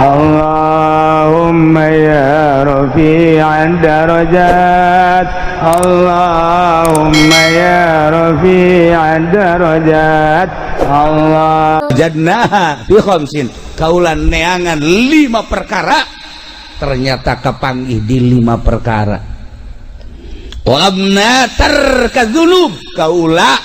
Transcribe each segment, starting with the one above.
Allahumma ya rafi'ad darajat, Allahumma ya rafi'ad darajat, Allah. Wajadnaha fi khamsin, kaula neangan lima perkara, ternyata kapanggih di lima perkara. Wa tarka dzunub, kaula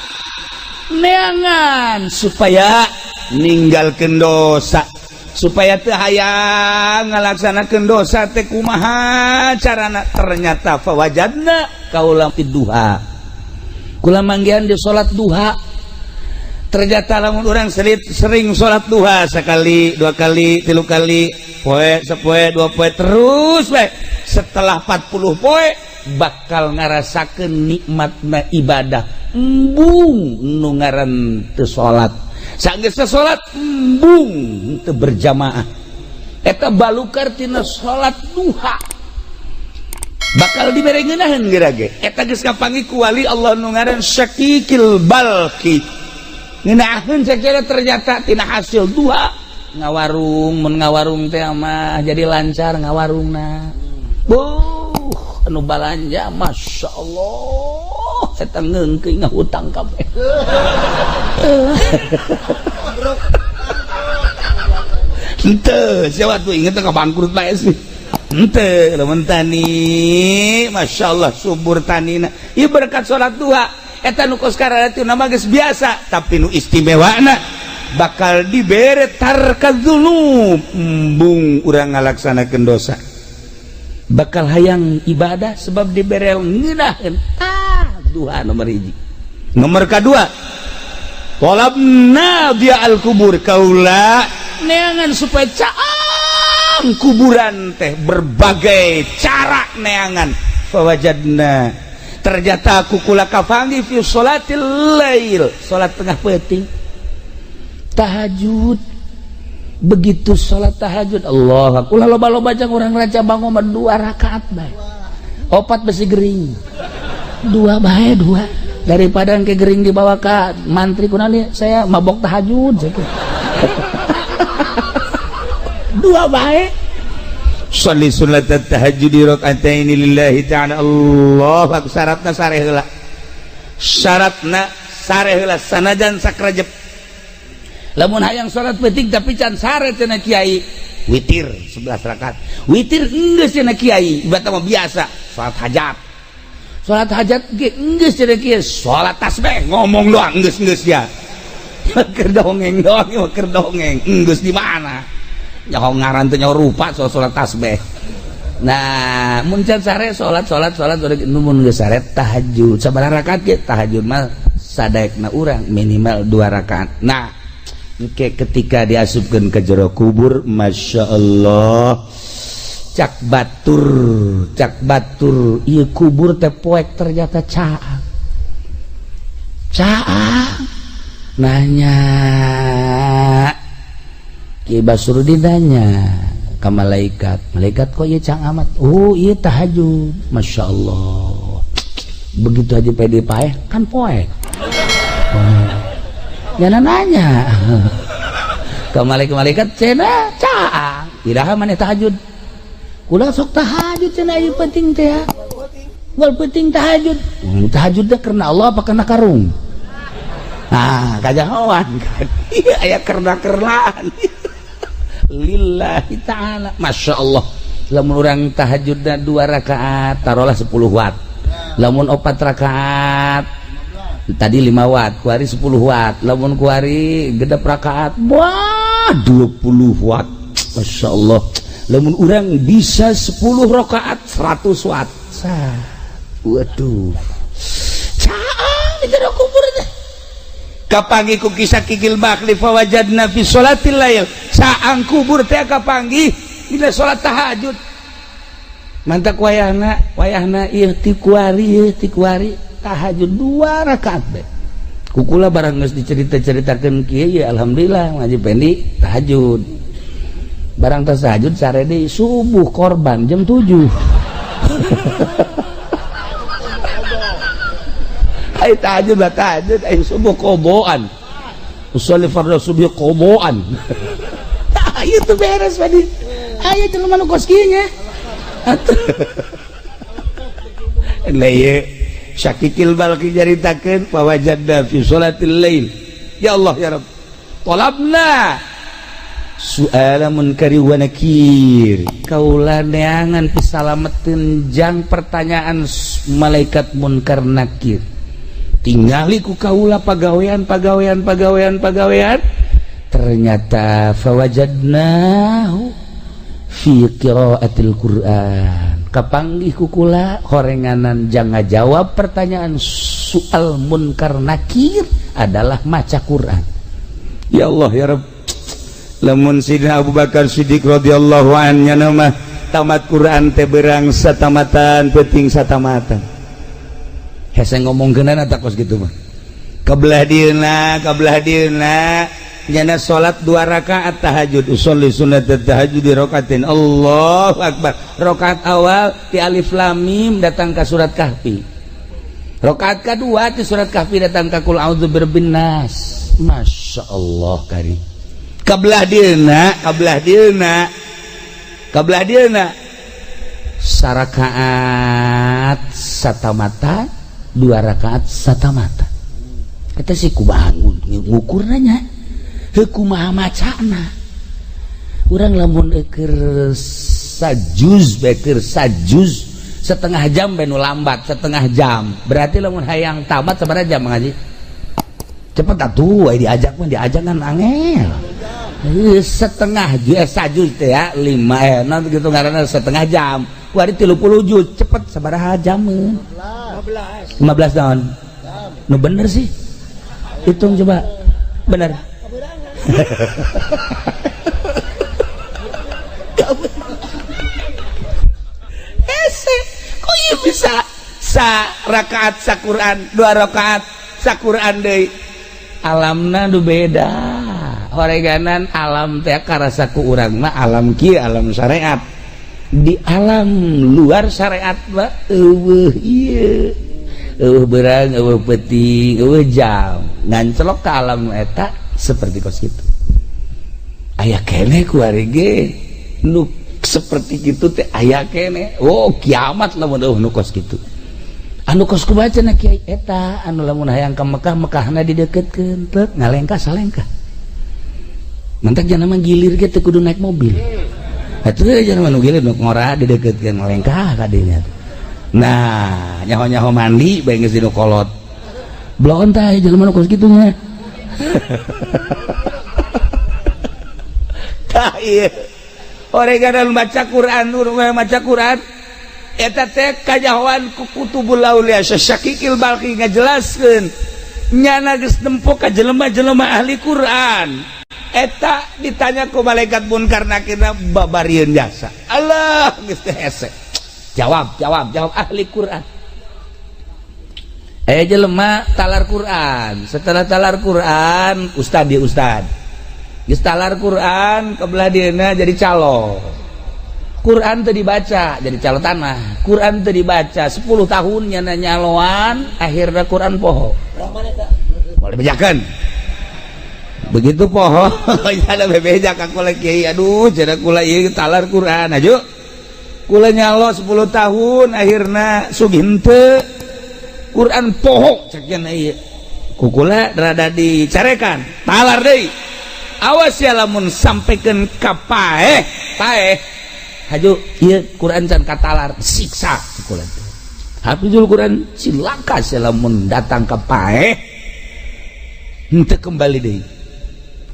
neangan supaya ninggalkeun dosa, supaya teu hayang ngalaksanakeun dosa teh kumaha carana. Ternyata fawajadna, kaula duha, kula manggihan di salat duha. Ternyata lamun orang sering salat duha sekali, dua kali, tilu kali, poe sapoe, dua poe, terus we setelah 40 poe bakal ngarasakeun nikmatna ibadah. Embung nu ngaran teu salat, sanggeus salat embung teu berjamaah. Eta balukar tina salat duha bakal dibere ngeunaheun geura ge. Eta geus kapanggih ku wali Allah nu ngaran Syakikil Balki, ngeunaheun sakira. Ternyata tina hasil duha ngawarung, mun ngawarung teh mah jadi lancar ngawarungna. Buh, anu balanja, Masya Allah, eta ngeungkeun ngahutang kabeh. Henteu siapa tuh inget ka bangkrut bae sih. Henteu, lamun tani, Masya Allah, subur tanina ieu berkat salat duha. Eta nu kos kararitu nama geus biasa, tapi nu istimewana bakal dibere tarka dzunub, embung urang ngalaksanakeun dosa, bakal hayang ibadah sebab dibere ngeunaheun. Tah, duha nomor hiji. Nomor kedua, tolabna dia al kubur, kaula neangan supaya caang kuburan teh, berbagai cara neangan. Fawajadna, ternyata ku kula kapanggih fi sholatil lail, salat tengah peuting, tahajud. Begitu salat tahajud, Allah, ulah loba-loba jang urang raja bangun mah dua rakaat bae, opat besi gering, dua bae, dua, daripada ke gering dibawa ke mantri kunali saya mabok tahajud saya. Dua bae. Sholli sunat tahajud rakaataini lillahi ta'ala. Allah akbar. Syaratna sare heula, syaratna sare heula, sanajan sakrejep. Lamun hayang salat peuting tapi can sare cenah kiai, witir 11 rakaat. Witir enggeus cenah kiai, ibarat mah biasa salat hajat. Salat hajat ge enggeus cenah kiai, salat tasbih ngomong doang enggeus-enggeus ya. Keur dongeng doang, keur dongeng. Enggeus di mana? Nyaho ngaran teh, nyaho rupa soal salat tasbih. Nah, mun can sare salat, salat, salat, mun geus sare tahajud. Sabaraha rakaat ge tahajud mah sadaekna urang, minimal dua rakaat. Nah, ke ketika diasupkan ke jero kubur, Masya Allah, cak batur, cak batur iya kubur teh poek, ternyata caang caang. Nanya Ki Basrudin, nanya ke malaikat, "Malaikat, kok iya caang amat?" "Oh iya, tahajud." Masya Allah, begitu aja pede paeh kan poek. Oh. Jangan nanya ke malaikat-malaikat, cenah caang, "Iraha maneh tahajud?" "Kula sok tahajud," cenah, "ieu penting teh ya. Wal penting tahajud." Tahajud teh karena Allah apa karena karung? Nah, kajahoan kan. Iya, aya kerna-kernaan. Lillahi ta'ala. Masya Allah. Lamun urang tahajudna dua rakaat, taruhlah 10 watt. Lamun opat rakaat, tadi 5 watt, kuari 10 watt. Lamun kuari genep rakaat, wah, 20 watt. Masya Allah. Lamun urang bisa 10 rakaat, 100 watt. Sah. Waduh. Caang di jero kubur teh. Kapanggih ku kisah Kikil Bakli, fawajadna fi sholatil lail. Caang kubur teh kapanggih dina salat tahajud. Mantak wayahna, wayahna ieu ti kuari, ieu ti kuari tahajud dua rakaat be. Kukula barang geus dicerita-ceritakeun kieu ya, alhamdulillah ngaji pendi tahajud. Barang tas tahajud sare deui, subuh korban jam 7. Ai tahajud lah tahajud, ai subuh koboan. Usolli fardhu subuh koboan. Ayo tuh beres tadi. Ayo jelema nu kos kieu nya. Atuh. Lah ieu Syakikil Balki nyaritakeun fawajadna fi sholatil lail. Ya Allah ya Rabb. Talabna su'ala munkari wa nakir. Kaula neangan pisalameteun jang pertanyaan malaikat munkar nakir. Tingali ku kaula pagawean pagawean pagawean pagawean, ternyata fawajadnahu fi qiraatil Qur'an. Kapanggih ku kula horenganan jang ngajawab pertanyaan soal munkar nakir adalah maca Quran. Ya Allah ya Rabb. Lamun Sidina Abu Bakar Siddiq radhiyallahu anhu mah tamat Quran teh berang satamatan, penting satamatan. Hese ngomongkeunana tak kos kitu mah. Kebelah dieuna, kebelah dieuna nyana salat dua rakaat tahajud, usolli sunat tahajud di rakaatin. Allahu akbar. Rakaat awal di alif lam mim datang ke surat Kahfi. Rakaat kedua di surat Kahfi datang ke kul a'udzu birabbin nas. Masya Allah kari. Kebelah dieuna, kebelah dieuna, kebelah dieuna sarakaat satamata, dua rakaat satamata. Kita sih kumaha ngukur nanya, heuh kumaha macana. Urang lamun keur sajuz bae, keur sajuz setengah jam bae nu lambat setengah jam. Berarti lamun hayang tamat sabaraha jam ngaji? Cepet atuh, aya diajak mah diajak kan angel. Setengah juz, sajuz teh ya lima non gitu ngaranna setengah jam. Kuari 30 juz cepet sabaraha jam? 15 tahun. Nu bener sih. Hitung coba. Bener. Hese, kok ieu bisa sa rakaat sa Quran, dua rakaat sa Quran deui. Alamna nu beda. Horeganan alam teh karasa ku urang mah alam kieu, alam syariat. Di alam luar syariat mah eueuh ieu. Eueuh beurang, eueuh peuting, eueuh jam. Ngancelok ke alam eta seperti kos kitu. Aya keneh ku ari ge nu seperti kitu teh aya keneh. Oh, kiamat lamun eueuh nu kos kitu. Anu kos kumaha cenah kiai eta anu lamun hayang ka Mekah, Mekahna dideukeutkeun teu ngalengkah salengkah. Mantak jangan mah gilir ge teu kudu naik mobil. Atuh jangan mah nu gilir nu ngora dideukeutkeun ngalengkah ka dinya. Nah, nyaho-nyaho mandi bae geus dinu kolot. Bloon tah jelema nu kos kitu nya. Tah ieu. Oreganan baca Quran, maca Quran eta teh kajahoan ku kutubul aulia Syakikil Balki ngajelaskeun nyana geus nempo ka jelema-jelema ahli Quran. Eta ditanya ku malaikat munkar nakirna babarieun jasa. Allah geus teh hese. Jawab, jawab, jawab ahli Quran. Jelema talar Quran. Setelah talar Quran, ustad dia ustad. Geus talar Quran kebelah dieuna jadi calo. Quran teu dibaca jadi calo tanah. Quran teu dibaca 10 tahun nyana nyaloan, akhirnya Quran poho. Boleh bejakeun. Begitu poho, ada bebeja ka kula kiai, aduh cenah kula ieu talar Quran aju. Kula nyalo 10 tahun akhirna sugih henteu. Quran poho cek cenah ieu. Ku kula rada dicarekan, talar deui. Awas ya lamun sampaikan ka paeh, paeh. Haju ieu Quran can katalar, siksa kula teh. Hafizul Quran cilaka sia lamun datang ka paeh henteu kembali deui.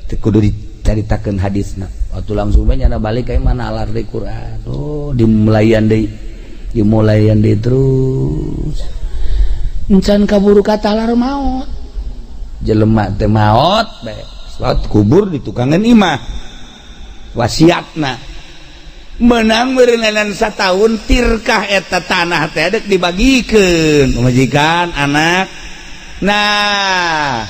Teu kudu dicaritakeun hadisna. Atuh langsung bae nyana balik ka mana alar deui Quran. Oh, dimulayan deui. Dimulayan deui terus. Encan kaburu katalar maot. Jelema teh maot bae. Salat kubur di tukangan imah. Wasiatna menang berenganan satahun tirkah eta tanah teh dek dibagikeun pamajikan anak. Nah,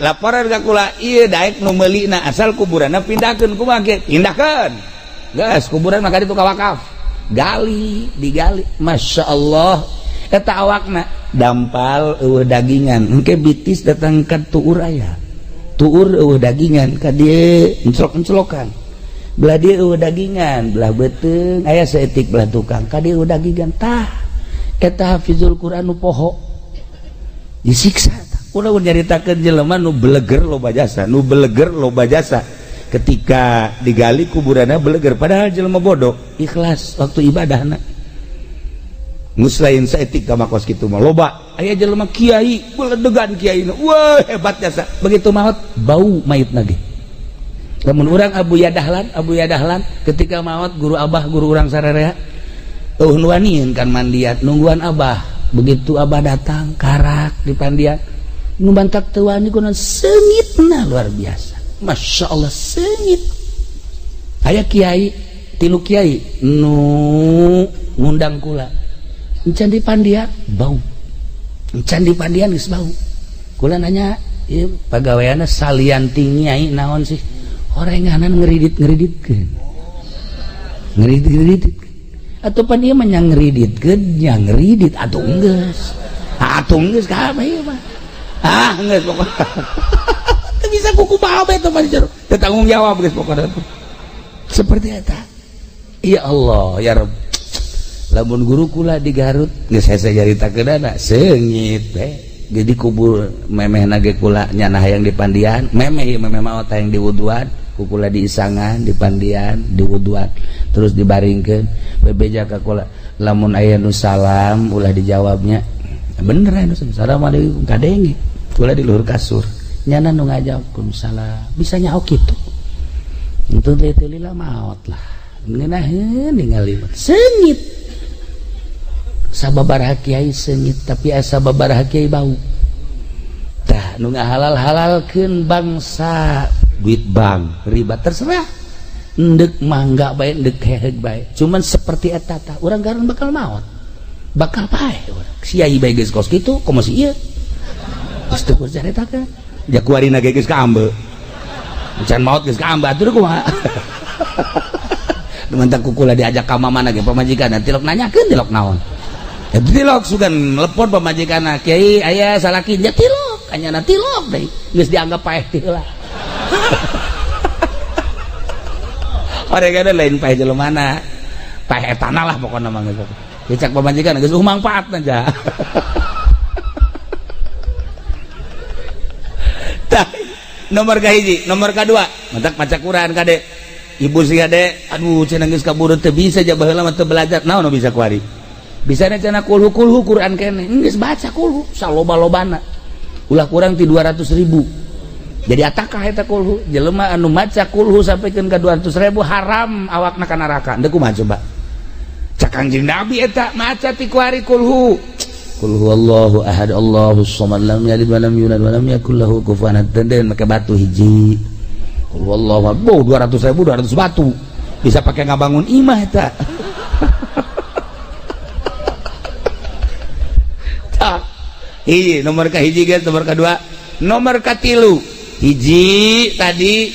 laporan ka kula ieu daek nu meulina asal kuburanna pindahkeun. Kumaha ge pindahkeun geus kuburan maka ditu ka wakaf, gali digali, Masya Allah eta awakna dampal eueuh dagingan, engke bitis datang ka tuur, aya tuur eueuh dagingan ka dieu enclok-enclokan. Belah dieu eueuh dagingan, belah beuteung aya saeutik, belah tukang ka dieu dagingan. Tah, eta hafizul Quran nu poho disiksa. Ulah nyaritakeun jelema nu beleger loba jasa, nu beleger loba jasa. Ketika digali kuburanna beleger, padahal jelema bodoh, ikhlas waktu ibadahna. Geus lain saeutik ka makos kitu mah loba. Aya jelema kiai, beledegan kiai. Wah, hebat jasa. Begitu maot bau mayitna ge. Lamun urang Abu Yadahlan, Abu Yadahlan ketika maot guru abah, guru urang sararea, eueuh nu wanian kan mandian, nungguan abah. Begitu abah datang, karak di pandian. Nu bantak teu wani kunaon, seungitna luar biasa. Masya Allah seungit. Aya kiai, tilu kiai nu ngundang kula. Encan di pandian bau. Encan di pandian geus bau. Kula nanya, ieu pagaweanna salian ti nyai naon sih? Orenganan ngeridit-ngeriditkeun. Ngeridit-ngeridit. Atau pan ieu mah nya ngeriditkeun, nya ngeridit atuh geus. Atuh geus kabeh ieu mah. Ah, geus pokokna. Teu bisa kuku bae teh mah jero. Teu tanggung jawab geus pokokna. Seperti eta. Ya Allah, ya Rabb. Lamun guru kula di Garut geus hese nyaritakeunana seungit we. Jadi kubur memehna ge kula nyana hayang di pandian, memeh ieu memeh maot hayang diwuduan, ku kula diisangan di pandian, diwuduan, terus dibaringkeun, bebeja ka kula, lamun aya nu salam ulah dijawabnya. Bener aya nu assalamualaikum kadenge. Kula di luhur kasur. Nyana nu ngajawab salam, bisa nyaho kitu. Entu teh teu lila maot lah. Ngeunaheun ningali seungit. Sababaraha kiai seungit, tapi asa babaraha kiai bau. Tah nu ngahalal-halalkeun bangsa duit bank riba terserah. Endek mangga bae, endek heheug bae. Cuman seperti eta tah urang garun bakal maot. Bakal paeh urang. Kiai bae geus kos kitu, komo si ieu. Geus teu kudu caritakeun. Ja kuarina ge geus kaambe. Can maot geus kaambe atuh kumaha. Mantak kukula diajak ka mamana ge pamajikan tilok nanyakeun tilok naon. Ya tilok sugan telepon pamajikan kiai aya salaki nya tilok anyana tilok deui geus dianggap paeh teh heula. Oregana lain paeh jelemana. Paeh etana lah pokona mah geus. Dicak pamajikan geus mangfaatna ja. Tah, nomor kahiji, nomor kadua, mantak maca Quran kade. Ibu sih kade, aduh cenah geus kaburu teu bisa ja baheula mah teu belajar. Naon nu bisa kuari? Bisa cenah kulhu kulhu Quran kene. Geus baca kulhu saloba-lobana. Ulah kurang ti 200.000. Jadi atakah eta kulhu? Jelema anu maca kulhu sampikeun ka 200.000 haram awakna ka neraka. Deuk kumaha coba? Cak Kangjeng Nabi eta maca ti kuari kulhu. Qul huwallahu ahad Allahus samad lam yalid wa lam yulad wa lam yakul lahu kufuwan ahad. Den make batu hiji. Qul huwallahu ahad. 200.000 200 batu. Bisa pakai ngabangun imah eta. Hiji nomor ka hiji guys, nomor kedua, nomor katilu. Hiji tadi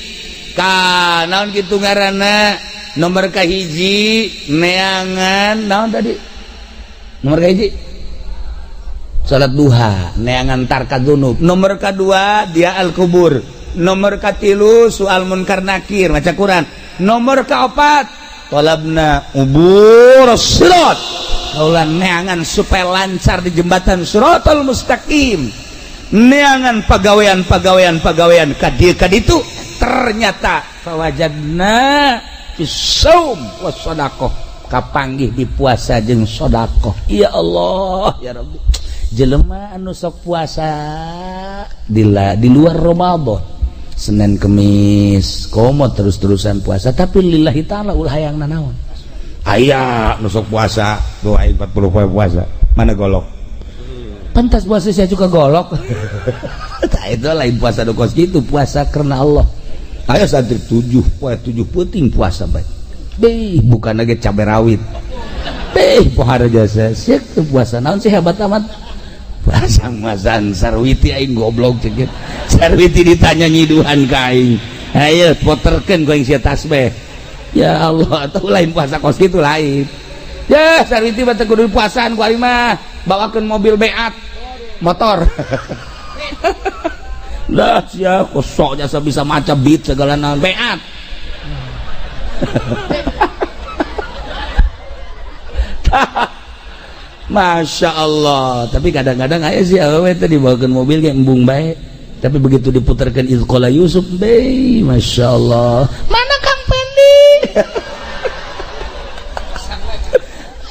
ka naon kitu ngaranna? Nomor ka hiji neangan naon tadi? Nomor ka hiji salat duha, neangan tarka dzunub. Nomor kedua dia al kubur. Nomor katilu soal munkar nakir maca Quran. Nomor kaopat talabna ubur sirat. Kaulah neangan supaya lancar di jembatan siratal mustaqim. Neangan pagawean pagawean pagawean kadieu kaditu ternyata fawajadna fis saum was sadaqah, kapanggih di puasa jeung sedekah. Ya Allah ya Rabbi, jelema anu sok puasa di luar Ramadan, Senin Kemis komo terus-terusan puasa, tapi lillahi ta'ala ulah hayang nanaon. Aya nu sok puasa doa 40 poe puasa, mana golok? Pantas puasa saya juga golok. Tah itu lain puasa nu kos kitu, puasa karena Allah. Aya santri 7 poe 7 peuting puasa bae. Beh, bukan lagi cabe rawit. Beh, pohara jasa. Sia puasa naon sih hebat amat. Puasa masan Sarwiti aing goblok cek. Sarwiti ditanya nyiduhan ka aing. Ayo poterkeun ku aing sia tasbih. Ya Allah, atau lain puasa kos kitu lain. Ya, Sarwiti mah teu kudu puasaan ku aing mah. Bawakeun mobil beat motor. Lah sia kosok jasa bisa maca beat segala naon beat. Masya Allah. Tapi kadang-kadang aya sih awewe teh dibawakeun mobil ge embung bae. Tapi begitu diputarkan Izqala Yusuf, be, Masya Allah. Mana Kang Pendi?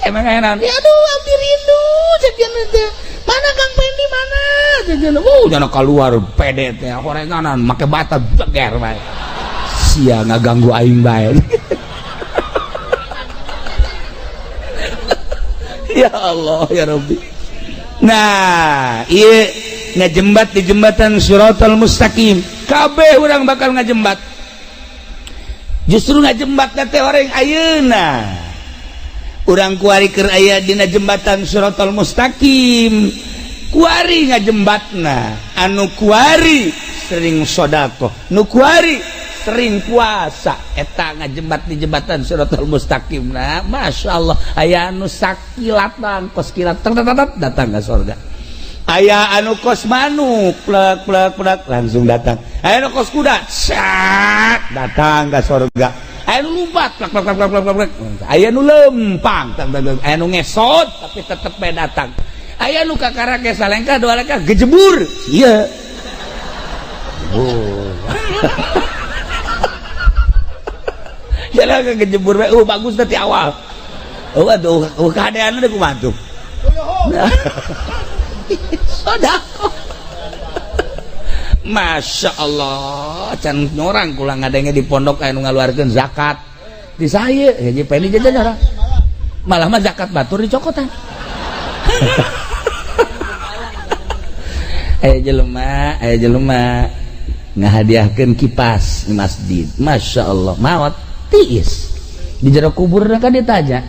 Emang aya naon? Ya aduh, abdi rindu cek teh. Mana Kang Pendi mana? Cek jangan keluar pede teh horenganan make bata jeger bae. Sia ngaganggu aing bae. Ya Allah ya Rabbi. Nah, ieu ngajembat di jembatan Shiratal Mustaqim. Kabeh urang bakal ngajembat. Justru ngajembat teh orang ayeuna. Urang kuari keur aya dina jembatan Shiratal Mustaqim. Kuari ngajembatna, anu kuari sering sedekah, nu kuari sering puasa, eta ngajembat di jembatan Shiratal Mustaqim. Nah, Masya Allah, aya anu sakilatan kos kilat datang ke surga. Aya anu kos manuk plek plek plek langsung datang. Aya anu kos kuda sak datang ke surga. Aya anu lompat plek plek plek plek plek. Aya anu lempang, aya anu ngesot tapi tetep bae datang. Aya anu kakara ge salengkah dua lengkah gejebur. Ieu. Oh. Jalan ke gejebur bae, bagus teh ti awal. Oh aduh, kahadean deui kumaha tuh. Sodako. Masya Allah, can nyorang kula ngadenge di pondok anu ngaluarkeun zakat. Di saya, ya Pendi jajan orang. Malah mah zakat batur dicokotan. Aya jelema ngahadiahkeun kipas di masjid. Masya Allah, maot tiis. Di jero kubur kan ditanya.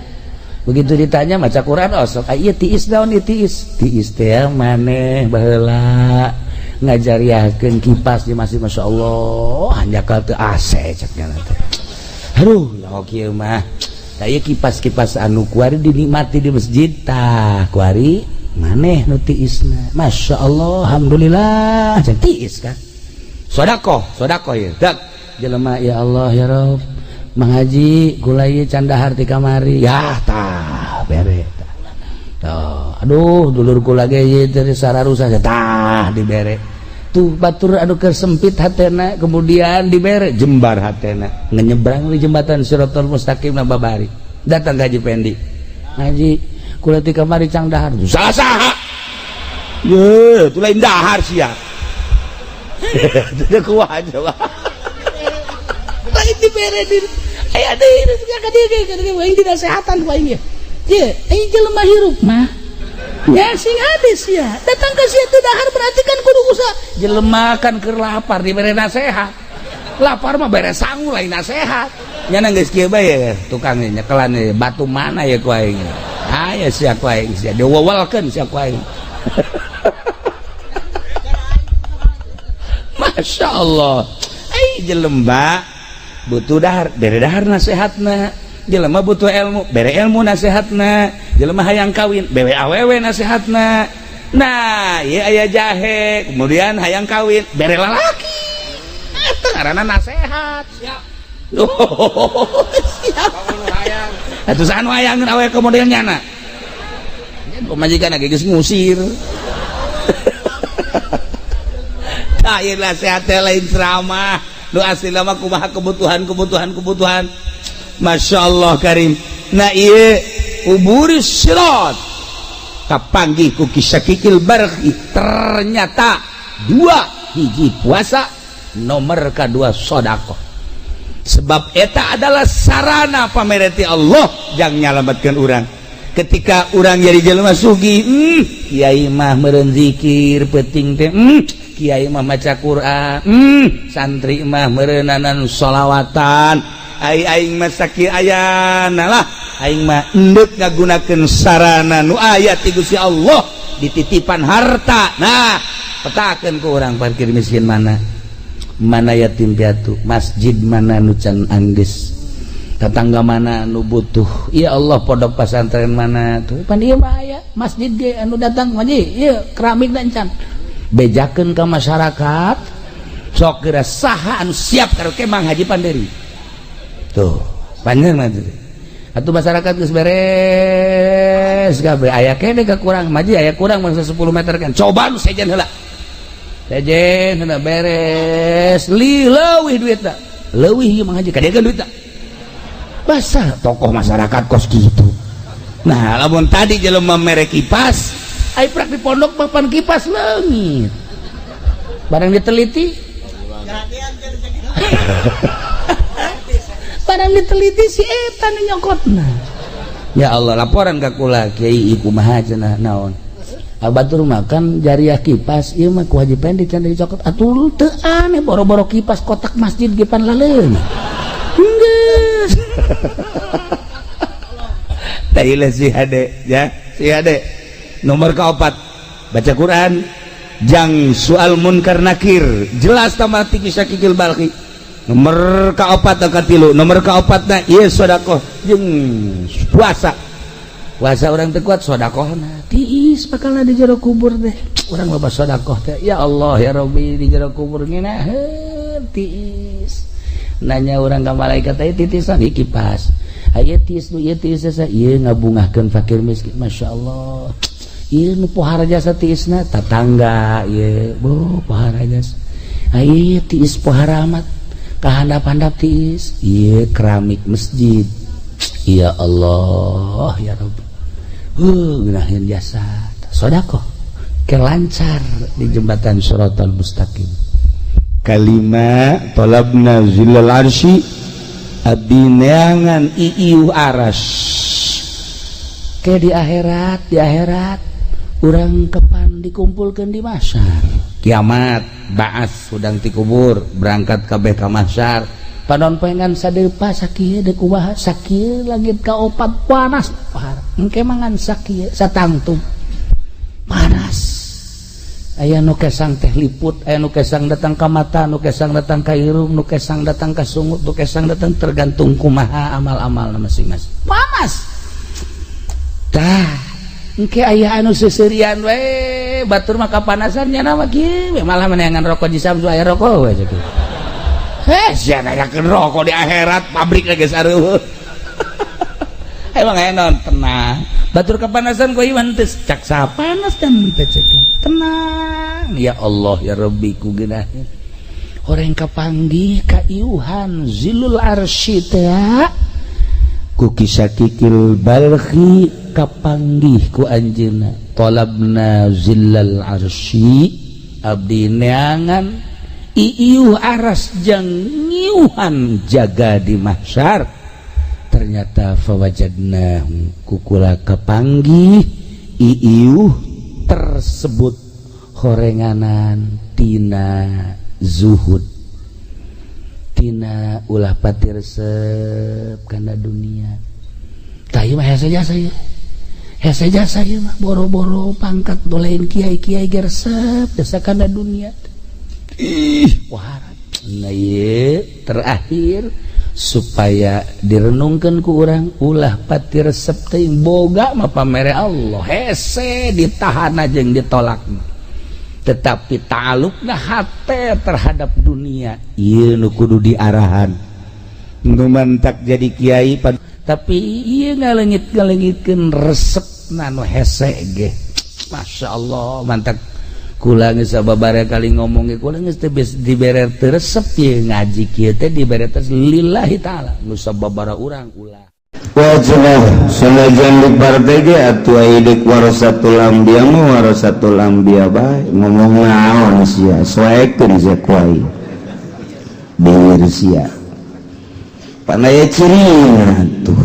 Begitu ditanya maca Quran osok, oh, ieu tiis naon ieu tiis? Tiis teh maneh baheula ngajariahkeun kipas di masjid. Masya Allah, hanjakal teu AC cek nya teh. Aduh, nyaho kieu mah. Tah ieu kipas-kipas anu kuari dinikmati di masjid tah kuari maneh nu tiisna. Masya Allah, alhamdulillah, can tiis kan. Sodakoh, sodakoh ieu. Dak jelema ya Allah ya Rabb. Mang Haji kula ieu can dahar ti kamari. Ya tah bere tah. Tuh, aduh dulur kula ge ieu teh sararusa tah dibere. Tuh batur anu keur sempit hatena kemudian dibere jembar hatena. Ngenyebrang di jembatan Shiratal Mustaqim na babari. Datang ka Haji Pendi. Haji kula ti kamari cang dahar. Salah saha? Ye, tu lain dahar sia. Teu kuat coba. Lain dibere di aya deui ka dieu aing dinasehatan ku aing ye. Ye, aing jelema hirup mah. Ya sing hadis ya. Datang ke sia teu dahar berarti kan kudu usaha. Jelema kan keur lapar dibere nasehat. Lapar mah bere sangu lain nasehat. Nya geus kieu bae tukang nyekelan batu mana ya ku aing. Aya sia ku aing sia diwewelkeun sia ku aing. Masya Allah. Ai jelema butuh dahar, bere dahar nasehatna. Jelema butuh ilmu, bere ilmu nasehatna. Jelema hayang kawin, bere awewe nasehatna. Nah, ieu aya jahe, kemudian hayang kawin, bere lalaki. Eta ngaranna nasehat. Siap. Oh, siap. Atuh saha nu hayangeun awewe ka model nyana? Pamajikan ge geus ngusir. Tah ieu nasehat teh lain ceramah. Nu asli mah kumaha kebutuhan. Masya Allah karim. Nah ieu uburis sirat kapanggih ku kisakikil barhi. Ternyata dua hiji puasa, nomor kedua sodakoh. Sebab eta adalah sarana pamereti Allah yang nyalamatkan urang. Ketika urang jadi jelema sugih, kiai mah meureun zikir peuting teh, kiai mah maca Quran, santri mah meureunanan sholawatan. Ai aing mah sakieu ayana lah, aing mah endek ngagunakeun sarana nu aya ti Gusti Allah dititipan harta. Nah, petakeun ku urang parkir miskin mana? Mana yatim piatu, masjid mana nu can anggeus, tetangga mana nu butuh. Ya Allah, pondok pesantren mana tuh? Pan ieu mah aya masjid ge anu datang mah ieu keramik dan can. Bejakeun ka masyarakat sok geura saha anu siap karaoke Mang Haji Panderi tuh. Panjang mah atuh masyarakat geus beres kabeh, aya keneh kekurang maji, aya kurang mangsa 10 meter kan. Coba nu sejen heula, sejen heula beres, li leuwih duitna, leuwih ieu mah haji kadegan duitna. Basah tokoh masyarakat kos gitu. Nah, lamun tadi jelema mere kipas, ai prak di pondok papan kipas leungit, barang diteliti, barang diteliti si eta nu nyokotna. Ya Allah, laporan ka kula, "Kiai, kumaha cenah?" "Naon?" "Batur makan jariah kipas ieu mah ku Haji Pendi can dicokot." Atuh teu aneh, boro-boro kipas, kotak masjid ge pan laleung geus. Tailah si hade ya, si hade nomor keempat baca Quran jang soal munkar nakir jelas tambah ti Syakikil Balkhi. Nomor keopat katilu, nomor keopatna ieu sedekah jeung puasa. Puasa orang teu kuat, sedekahna tiis bakalna di jero kubur teh. Urang loba sedekah teh, ya Allah ya Rabbi, di jero kubur ngeunaheun tiis. Nanya urang ka malaikat teh, titisan ieu kipas, aya tiis nu ieu, tiis ieu ngabungahkeun fakir miskin, masyaallah. Ieu nu pohara jasa tiisna tatangga ieu, bo pohara jasa. Ieu tiis pohara amat kahandap-handap tiis ieu keramik masjid. Ya Allah ya Rabbi, ngeunaheun jasa sedekah ke lancar di jembatan Shiratal Mustaqim. Kalima talabna zillal arsy, abdi neangan iiuh aras ke di akhirat. Di akhirat urang kepan dikumpulkan di mahsyar kiamat, baas hudang ti kubur berangkat kabeh ka mahsyar. Panon poe ngan sadepa sakieu deuk kumaha, sakieu langit kaopat panas parah. Engke mangan sakieu satangtung panas. Aya nu kesang teh liput, aya nu kesang datang ka mata, nu kesang datang ka irung, nu kesang datang ka sungut, nu kesang datang, tergantung kumaha amal-amal masing-masing. Panas tah engke aya anu seuseurian we, batur mah kapanasan nya mah kieu malah meneangan rokok di Samsu, aya rokok we kieu. Heh, sia nanyakeun rokok di akhirat, pabrik geus areueuh. Emang aya naon, tenang. Batur kepanasan ku iman teu cak panas dan teu cek. Tenang. Ya Allah ya Rabbi, ku geunaheun. Horeng kapanggih ka iuhan zilul arsy teh ku Kisakikil Balkhi, kapanggih ku anjeunna talabna zillal arsy, abdi neangan iiuh aras jang ngiuhan jaga di mahsyar. Ternyata fawajadna, kukula kapanggih iiuh tersebut horenganan tina zuhud, tina ulah pati resep kana dunia. Tah, ieu mah hese jasa ieu, hese jasa ieu mah. Boro-boro pangkat lain, kiai-kiai ge resep jasa kana dunia. Ih, wah. Nah, ieu terakhir supaya direnungkan ku urang, ulah pati resep teuing. Boga mah pamere Allah, hese ditahan jeung ditolak, tetapi ta'alluqna hate terhadap dunia ieu nu kudu diarahan. Nu mantak jadi kiai, tapi ieu ngalengit-ngalengitkeun resepna nu hese ge, Masya Allah. Mantak kula geus sababaraha kali ngomong ge, kula geus teu dibere teu resep ieu ngaji kieu teh, dibere teh lillahi taala. Nu sababaraha urang ulah. Wajah sanajan di partai ge atuh aya deuk warasatul anbiya mah warasatul anbiya bae. Ngomong naon sia, soekeun sia ku aing, beueur sia. Pan aya cirina tuh,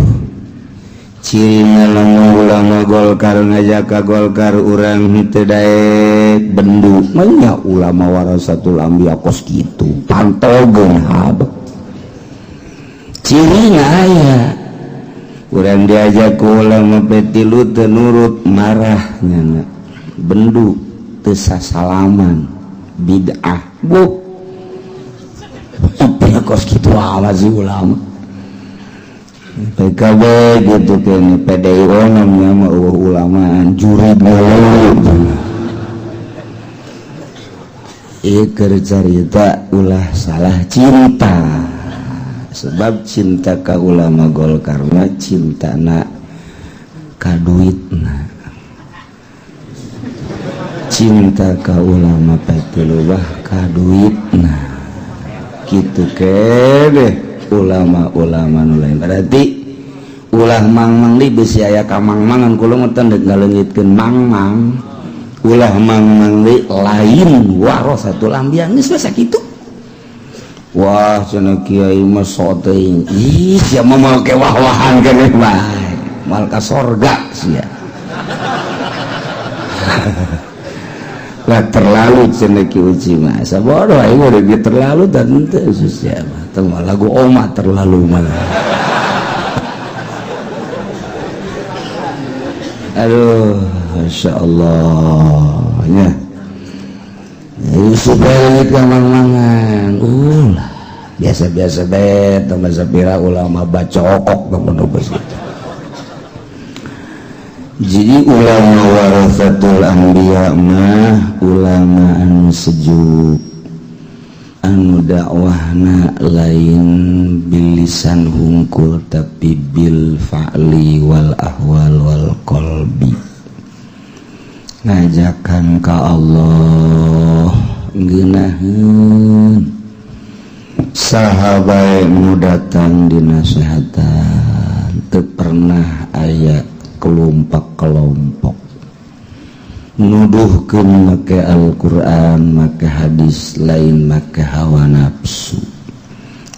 cirina lamun ulama Golkar ngajak ka Golkar, urang henteu daek, bendu mah. Ulama warasatul anbiya kos kitu pantogeun habek. Cirina aya urang diajak ku ulama P3 teu nurut, marah nyana, bendu, teu sasalaman, bid'ah. Bu, apa kos kitu amat sih ulama PKB gitu kan, PDIO namanya mah eueuh ulamaan jurig mulu. Ieu keur carita ulah salah cinta. Sebab cinta ka ulama Golkar mah cintana ka duitna, cinta ka ulama P3 ka duitna, kitu kene ulama-ulama nu lain. Berarti ulah mang-mang di bisi aya ka mang-mangan, kula mah teu ngaleungitkeun mang-mang. Ulah mang-mang di lain warasatul anbiya, geus we sakitu. Wah, cenah kiai mah sok teuing. Ih, sia mah moal ke wah-wahan keneh bae. Moal ka sorga sia. Lah terlalu cenah Ki Uci mah. Sabodoh aing mah deui terlalu dan teu sia mah. Teu lagu oma terlalu mah. Aduh, masyaallah nya. Supaya ka mang-mangan. Ulah biasa-biasa bae tong sapira ulama bacokok tong gitu. Jadi ulama warasatul anbiya mah ulama anu sejuk, anu dakwahna lain bilisan hungkul tapi bil fa'li wal ahwal wal qalbi. Ngajakan ka Allah ngeunaheun saha bae nu datang dinasehatan, teu pernah aya kelompok-kelompok nuduhkeun make Al-Qur'an, make hadis, lain make hawa nafsu.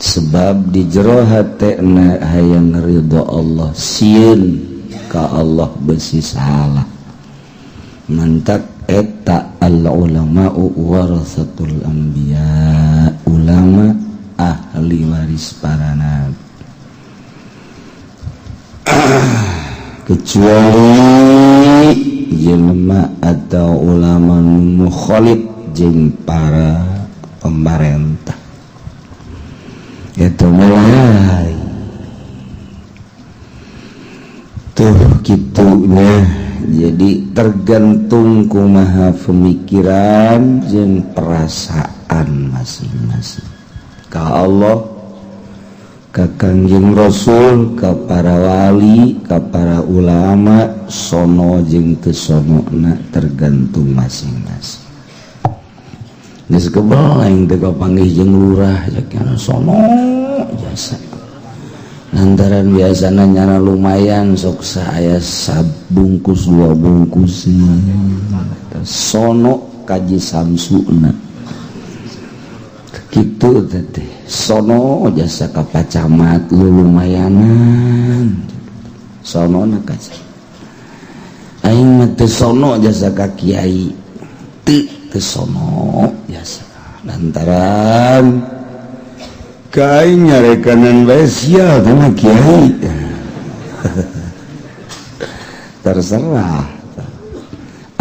Sebab di jero hatena hayang ridho Allah, sieun ka Allah besi salah. Mantak eta al ulama'u warasatul anbiya, ulama ahli waris para nabi. Kecuali jelema atau ulama mukhalif jeung para pemerintah itu mulai tuh gitunya. Jadi tergantung kumaha pemikiran jeung perasaan masing-masing ka Allah, ka Kangjeng Rasul, ka para wali, ka para ulama, sono jeung teu sonona tergantung masing-masing. Geus kebel aing teh kapanggih jeung lurah cek sono jasa. Lantaran biasana nyana lumayan sok saya sabungkus dua bungkus sono kaji samsuna kitu teh sono jasa ka pacamat lu lumayanan sono na kaji aing mah teu sono jasa ka kiai teu teu sono jasa lantaran kain nyarekanan bae sia teh mah kiai. Terserah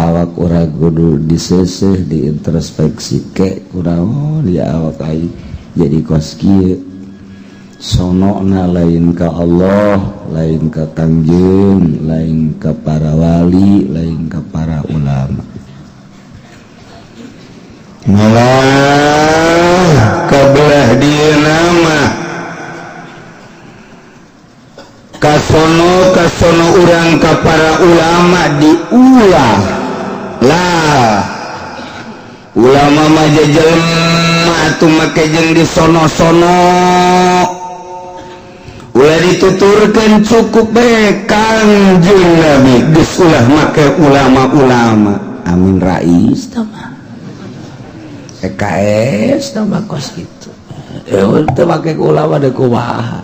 awak urang kudu diseseh diintrospeksi ke kunaon dia awak aing jadi kos kieu sonona lain ka Allah, lain ka Kangjeng, lain ka para wali, lain ka para ulama. Malah kabelah dieu nama kasono kasono urang ka para ulama diulah lah. Ulama mah jelema atuh make jeung disono-sono ulah dituturkeun cukup bae Kangjeng Nabi geus ulah make ulama-ulama. Amin Rais tah mah PKS tah mah kos kitu. Teu make ulama deui kumaha.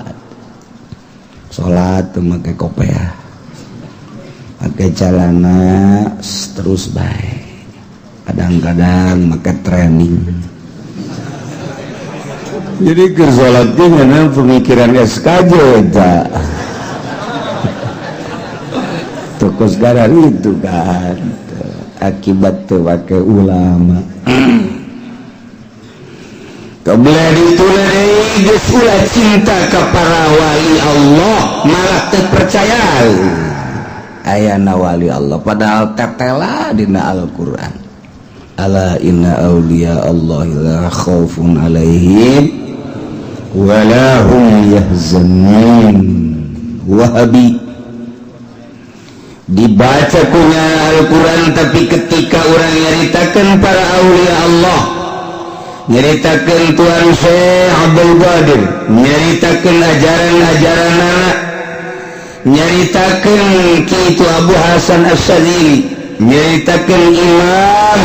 Salat teu make kopeah. Make celana terus bae. Kadang-kadang make training. Jadi keur salat ge ngeunah pemikiran SKJ eta. Toko sekarang itu kan akibat teu make ulama. Kebelah itu geus ulah cinta ka para wali Allah malah teu percaya ayana wali Allah padahal tetela dina Al-Qur'an. Ala inna auliya Allah la khaufun alaihim Wala hum yahzanun. Wahabi dibaca kunya Al-Quran, tapi ketika orang nyaritakan para aulia Allah, nyaritakan Tuan Syekh Abdul Qadir, nyaritakan ajaran-ajaran anak, nyaritakan Kitu Abu Hasan Asy-Syadzili, nyaritakan Imam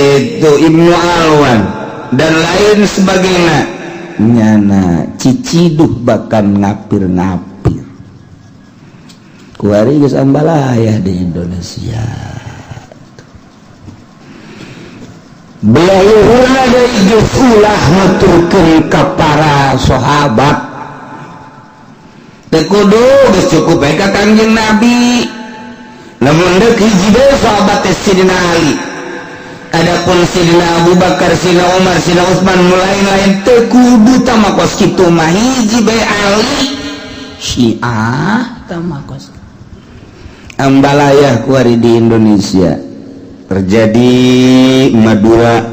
itu Ibnu Alwan dan lain sebagainya, nyana ciciduh bahkan ngapir-ngapir. Kuari geus ambalayah di Indonesia. Belah luhurna deui geus ulah nuturkeun ka para sahabat. Teu kudu, geus cukup bae ka Kangjeng Nabi. Lamun deuk hiji deui sahabat teh Sidina Ali. Adapun Sidina Abu Bakar, Sidina Umar, Sidina Utsman, nu lain-lain teu kudu tama kos kitu mah, hiji bae Ali. Syiah tama kos. Ambalayah kuari di Indonesia terjadi, Madura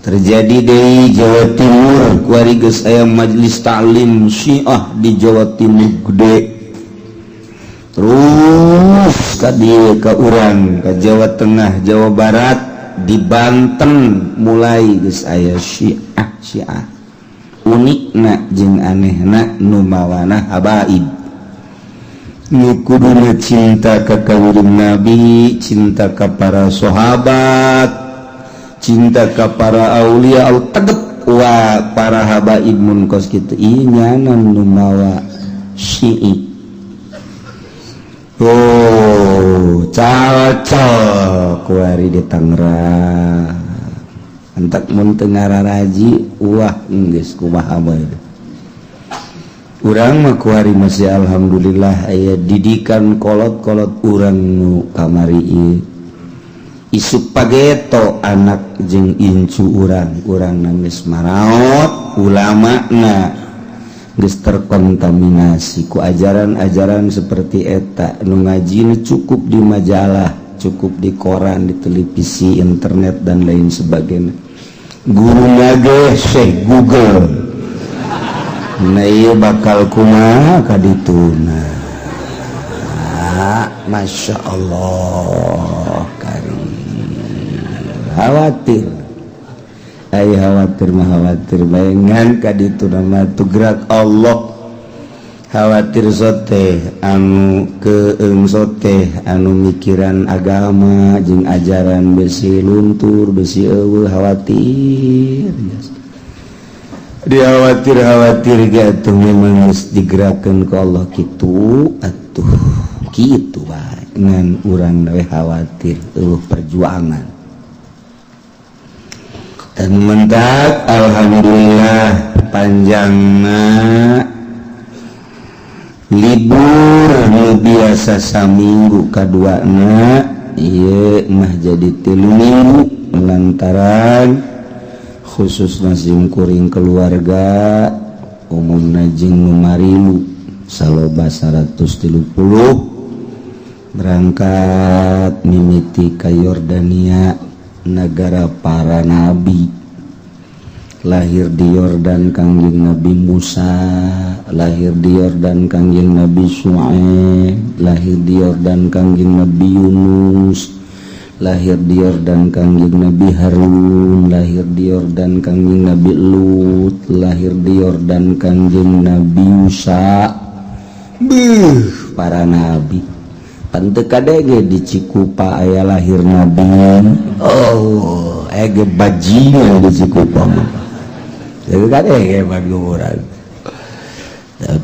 terjadi, di Jawa Timur kuari geus aya majelis taklim Syiah di Jawa Timur gede. Terus ka dieu ka urang ka Jawa Tengah, Jawa Barat, di Banten mulai geus aya Syiah. Syiah unikna jeung anehna nu mawana habaib, nu kuduna cinta ka Kangjeng Nabi, cinta ka para sahabat, cinta ka para aulia al tegep wa para habaib mun kos kitu. Ieu nyana nu mawa Syi'i. Oh, cocok kuari di Tangerang. Entak mun teu ngararaji, wah, geus kumaha bae. Urang mah kuari masih alhamdulillah aya didikan kolot-kolot urang nu kamari ieu. Isuk pageto anak jeung incu urang, urang geus maraot ulama na geus terkontaminasi ku ajaran-ajaran seperti eta, nu ngaji cukup di majalah, cukup di koran, di televisi, internet, dan lain sebagainya. Guru ngage Syekh Google. Nah, iya bakal kumaha kadituna. Masya Allah karim, khawatir. Ay, khawatir mah khawatir bayangan kadituna mah gerak Allah. Khawatir sote anu keeng, sote anu mikiran agama jeung ajaran besi luntur, besi eueuh. Khawatir dia, khawatir, khawatir gitu. Memang geus digerakkeun ku Allah kitu atuh, kitu bae. Ngan urang we khawatir eueuh perjuangan dan mentak. Alhamdulillah panjangna libur nu biasa saminggu kaduana, ieu mah jadi 3 minggu lantaran khusus kuring keluarga, umumna jeung nu marilu saloba 130 berangkat mimiti ka Yordania, negara para nabi. Lahir di Yordan Kangjeng Nabi Musa, lahir di Yordan Kangjeng Nabi Syuaib, lahir di Yordan Kangjeng Nabi Yunus, lahir di Yordan Kangjeng Nabi Harun, lahir di Yordan Kangjeng Nabi Lut, lahir di Yordan Kangjeng Nabi Musa. Beuh, para nabi. Pan teu kadenge di Cikupa aya lahir nabi. Oh, ege bajingan di Cikupa mah. Teu kadenge bagi urang.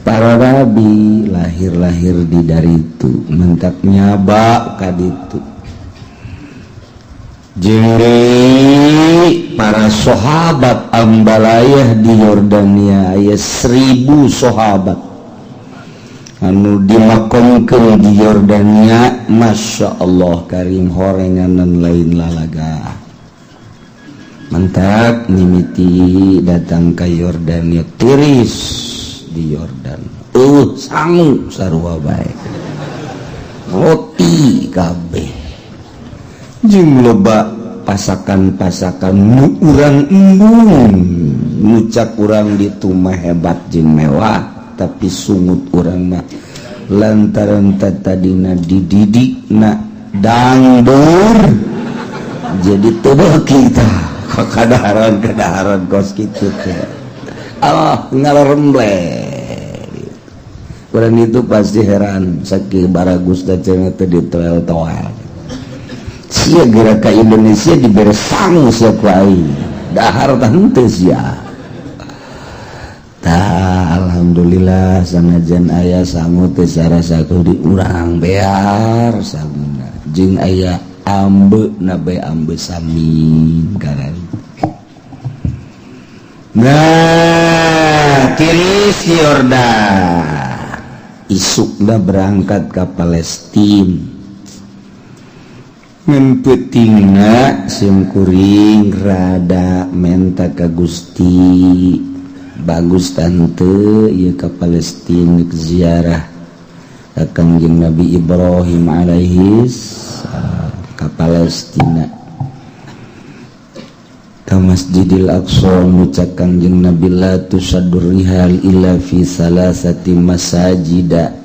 Para nabi lahir-lahir di dari itu, mentak nyaba kaditu. Jeung para sahabat ambalayah di Yordania aya 1000 sahabat anu dimakomkeun di Yordania. Masya Allah karim, horenganan lain lalaga. Mantap mimiti datang ke Yordania, tiris di Yordan, sangu sarua bae, roti kabeh jeung loba. Pasakan-pasakan nu urang embung, ngucap urang ditu mah hebat jeung mewah, tapi sungut urang mah lantaran tadina dididik na dangdur, jadi tubuh kita kadaharan kadaharan kos kitu teh Allah ngalaremble. Urang itu pasti heran sakieu baragus da cenah teh ditoel-toel sia geura ka Indonesia dibere sangu sia ku aing dahar tah henteu sia. Tah, alhamdulillah sanajan aya sangu teh sarasa di urang bear sanguna jeung aya ambe na bae, ambe samim karari. Nah, tiris Yordan, isukna berangkat ke Palestina. Ngan peutingna sim kuring rada menta ka Gusti, bagus tante ieu ka Palestina ziarah ka Kangjeng Nabi Ibrahim alaihi ka Palestina, ka Masjidil Aqsa. Ngucap Kangjeng Nabi, la tusaddur rihal illa fi salasati masajida,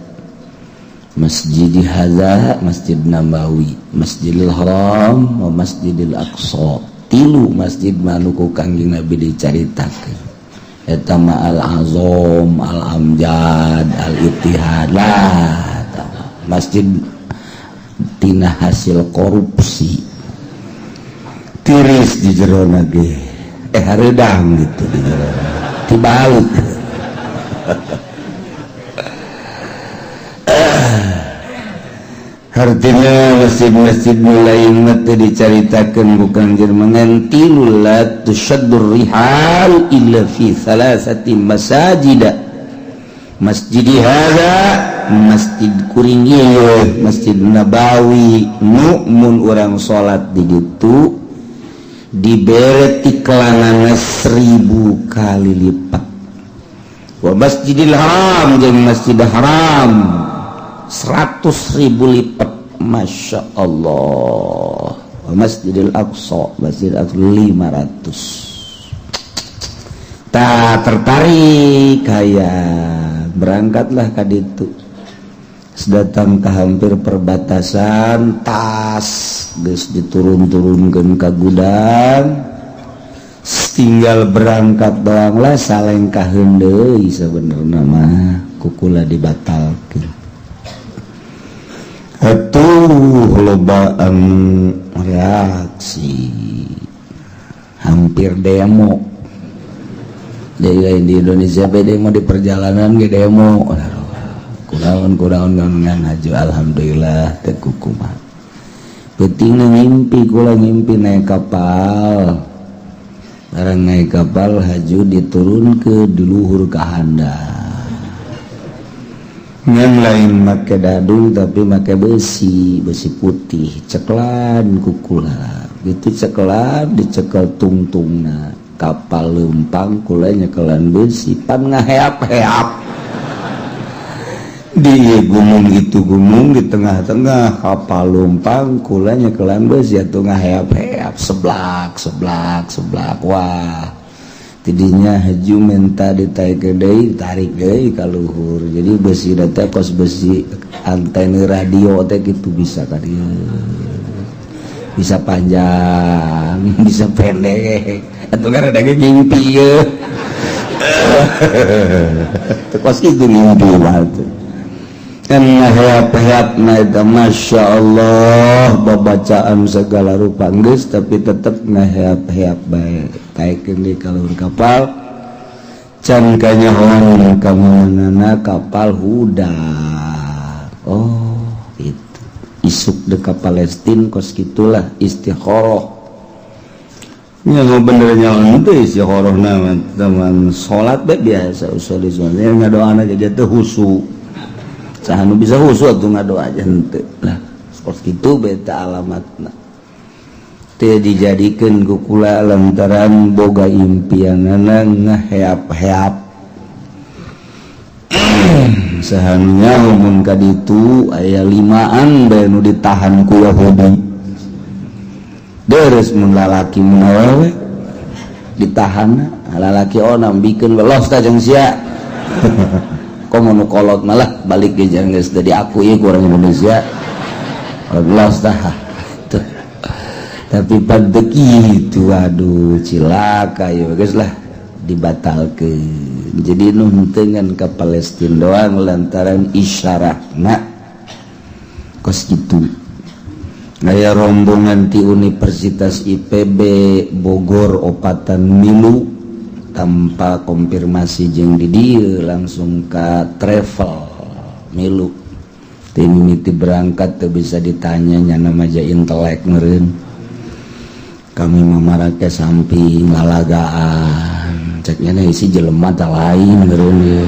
Masjid hadza, Masjid Nabawi, Masjidil Haram, wa Masjidil Aqsa. Tilu masjid manu ku Kangjeng Nabi dicaritakeun eta mah al azam, al amjad, al ittihad lah. Masjid tina hasil korupsi tiris di jerona ge, hareudang gitu di jerona tibalut. Artinya masjid-masjid mulai teh dicaritakeun ku Kangjeng menganti la tushaddur rihal illa fi salasati masajida, masjid hadza, masjid kuring ieu, Masjid Nabawi. Nu mun urang salat di ditu dibere tiklanana 1000 kali lipat, wa Masjidil Haram jeung Masjid Haram 100.000 lipat, Masya Allah. Masjidil Aqsa, Masjid Aqsa 500. Tak tertarik kayak berangkatlah ka ditu. Datang ke hampir perbatasan, tas geus diturun-turunkeun ka gudang, tinggal berangkat doang lah. Salengkaheun deui sebenarnya mah kukula dibatalkeun. Atuh lobaan reaksi, hampir demo. Jadi lain di Indonesia be demo, di perjalanan ge demo. Kunaon kunaon ngan haju, alhamdulillah teu kukumaha. Peutingna ngimpi, kula ngimpi naik kapal. Barang naik kapal haju diturunkeun di luhur ka handap. Ngan lain make dadung tapi make besi, besi putih, ceklan kukula. Gitu ceklan dicekel tungtungna. Kapal lempang kula nyekelan besi pan ngaheap-heap. Di gunung itu gunung di tengah-tengah kapal lumpang kula nyekelan besi atuh ngaheap-heap seblak seblak seblak. Wah, tidinya haju minta ditarik deui, tarik deui ka luhur. Jadi besi teh kos besi antena radio teh gitu, bisa ka dieu, bisa panjang bisa pendek atuh kan ada ge ngimpi ye teh kos kitu ngimpi mah kan ngaheap-heap. Na eta Masya Allah, babacaan segala rupa geus tapi tetep ngaheap-heap bae. Taikeun di kaluhur kapal can kanyahoan ka manana kapal hudah. Oh itu isuk de ka Palestin kos kitulah istikharah nya. Bener nya teu istikharah na teman salat bae biasa usul usul ngadoana jadi teu husu. Saha nu bisa husu atuh ngadoa aja henteu lah kos kitu beta alamatna teu dijadikeun ku kula lantaran boga impianana ngaheap-heap. Saha nu nyaho mun ka ditu aya limaan bae nu ditahan ku Yahudi. Deres mun lalaki mun awewe ditahan lalaki onam bikin welos ta jeung sia. Komo nu kolot malah balik ge jangan geus teu diakui ku orang Indonesia. Los tah. Tapi pada kitu aduh cilaka ya geus lah dibatalkeun. Jadi nu henteu ngan ka Palestina doang lantaran isyarahna kos kitu. Aya rombongan ti Universitas IPB Bogor opatan milu tanpa konfirmasi jeung di dieu langsung ka travel milu. Ti mimiti berangkat teu bisa ditanya nyana maja intelek meureun. Kami mamarake samping lalagaan cek nyana isi jelema tah lain meureun ieu.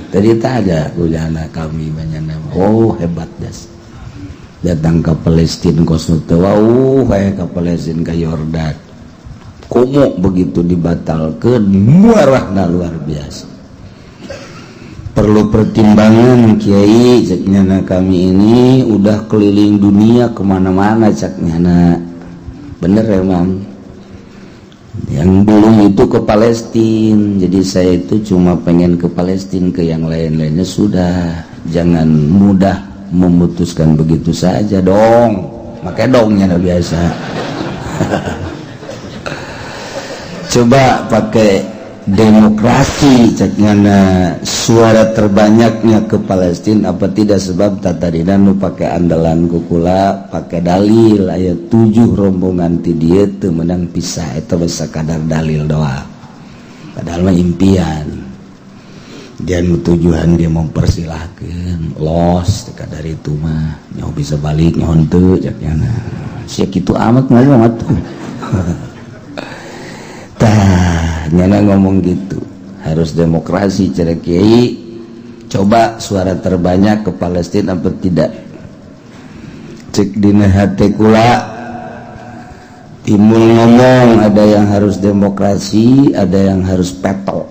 Tadi tah aja kujana kami banyana. Oh hebat das. Datang ke Palestina kos teu wauh we ka Palestina ka Yordan. Komo begitu dibatalkeun muarahna luar biasa. Perlu pertimbangan kiai cek nyana kami ini udah keliling dunia kemana-mana cek nyana. Bener emang. Yang belum itu ke Palestina. Jadi saya itu cuma pengen ke Palestina, ke yang lain-lainnya sudah. Jangan mudah memutuskan begitu saja dong. Makanya dongnya udah biasa. Coba pakai demokrasi cek nyana suara terbanyaknya ke Palestina apa tidak, sebab tatadina nu pakai andalan kukula pakai dalil aya 7 rombongan ti dieu teu meunang pisah eta mah sakadar dalil doang. Padahal mah impian dia nu tujuan dia mempersilahkeun los teu kadar itu mah nyaho bisa balik nyaho henteu cek nyana sia kitu amat ngomong atuh. Tah nyana ngomong gitu harus demokrasi cara kiai. Coba suara terbanyak ke Palestina apa tidak, cek dina hate kula timbul ngomong ada yang harus demokrasi ada yang harus peto.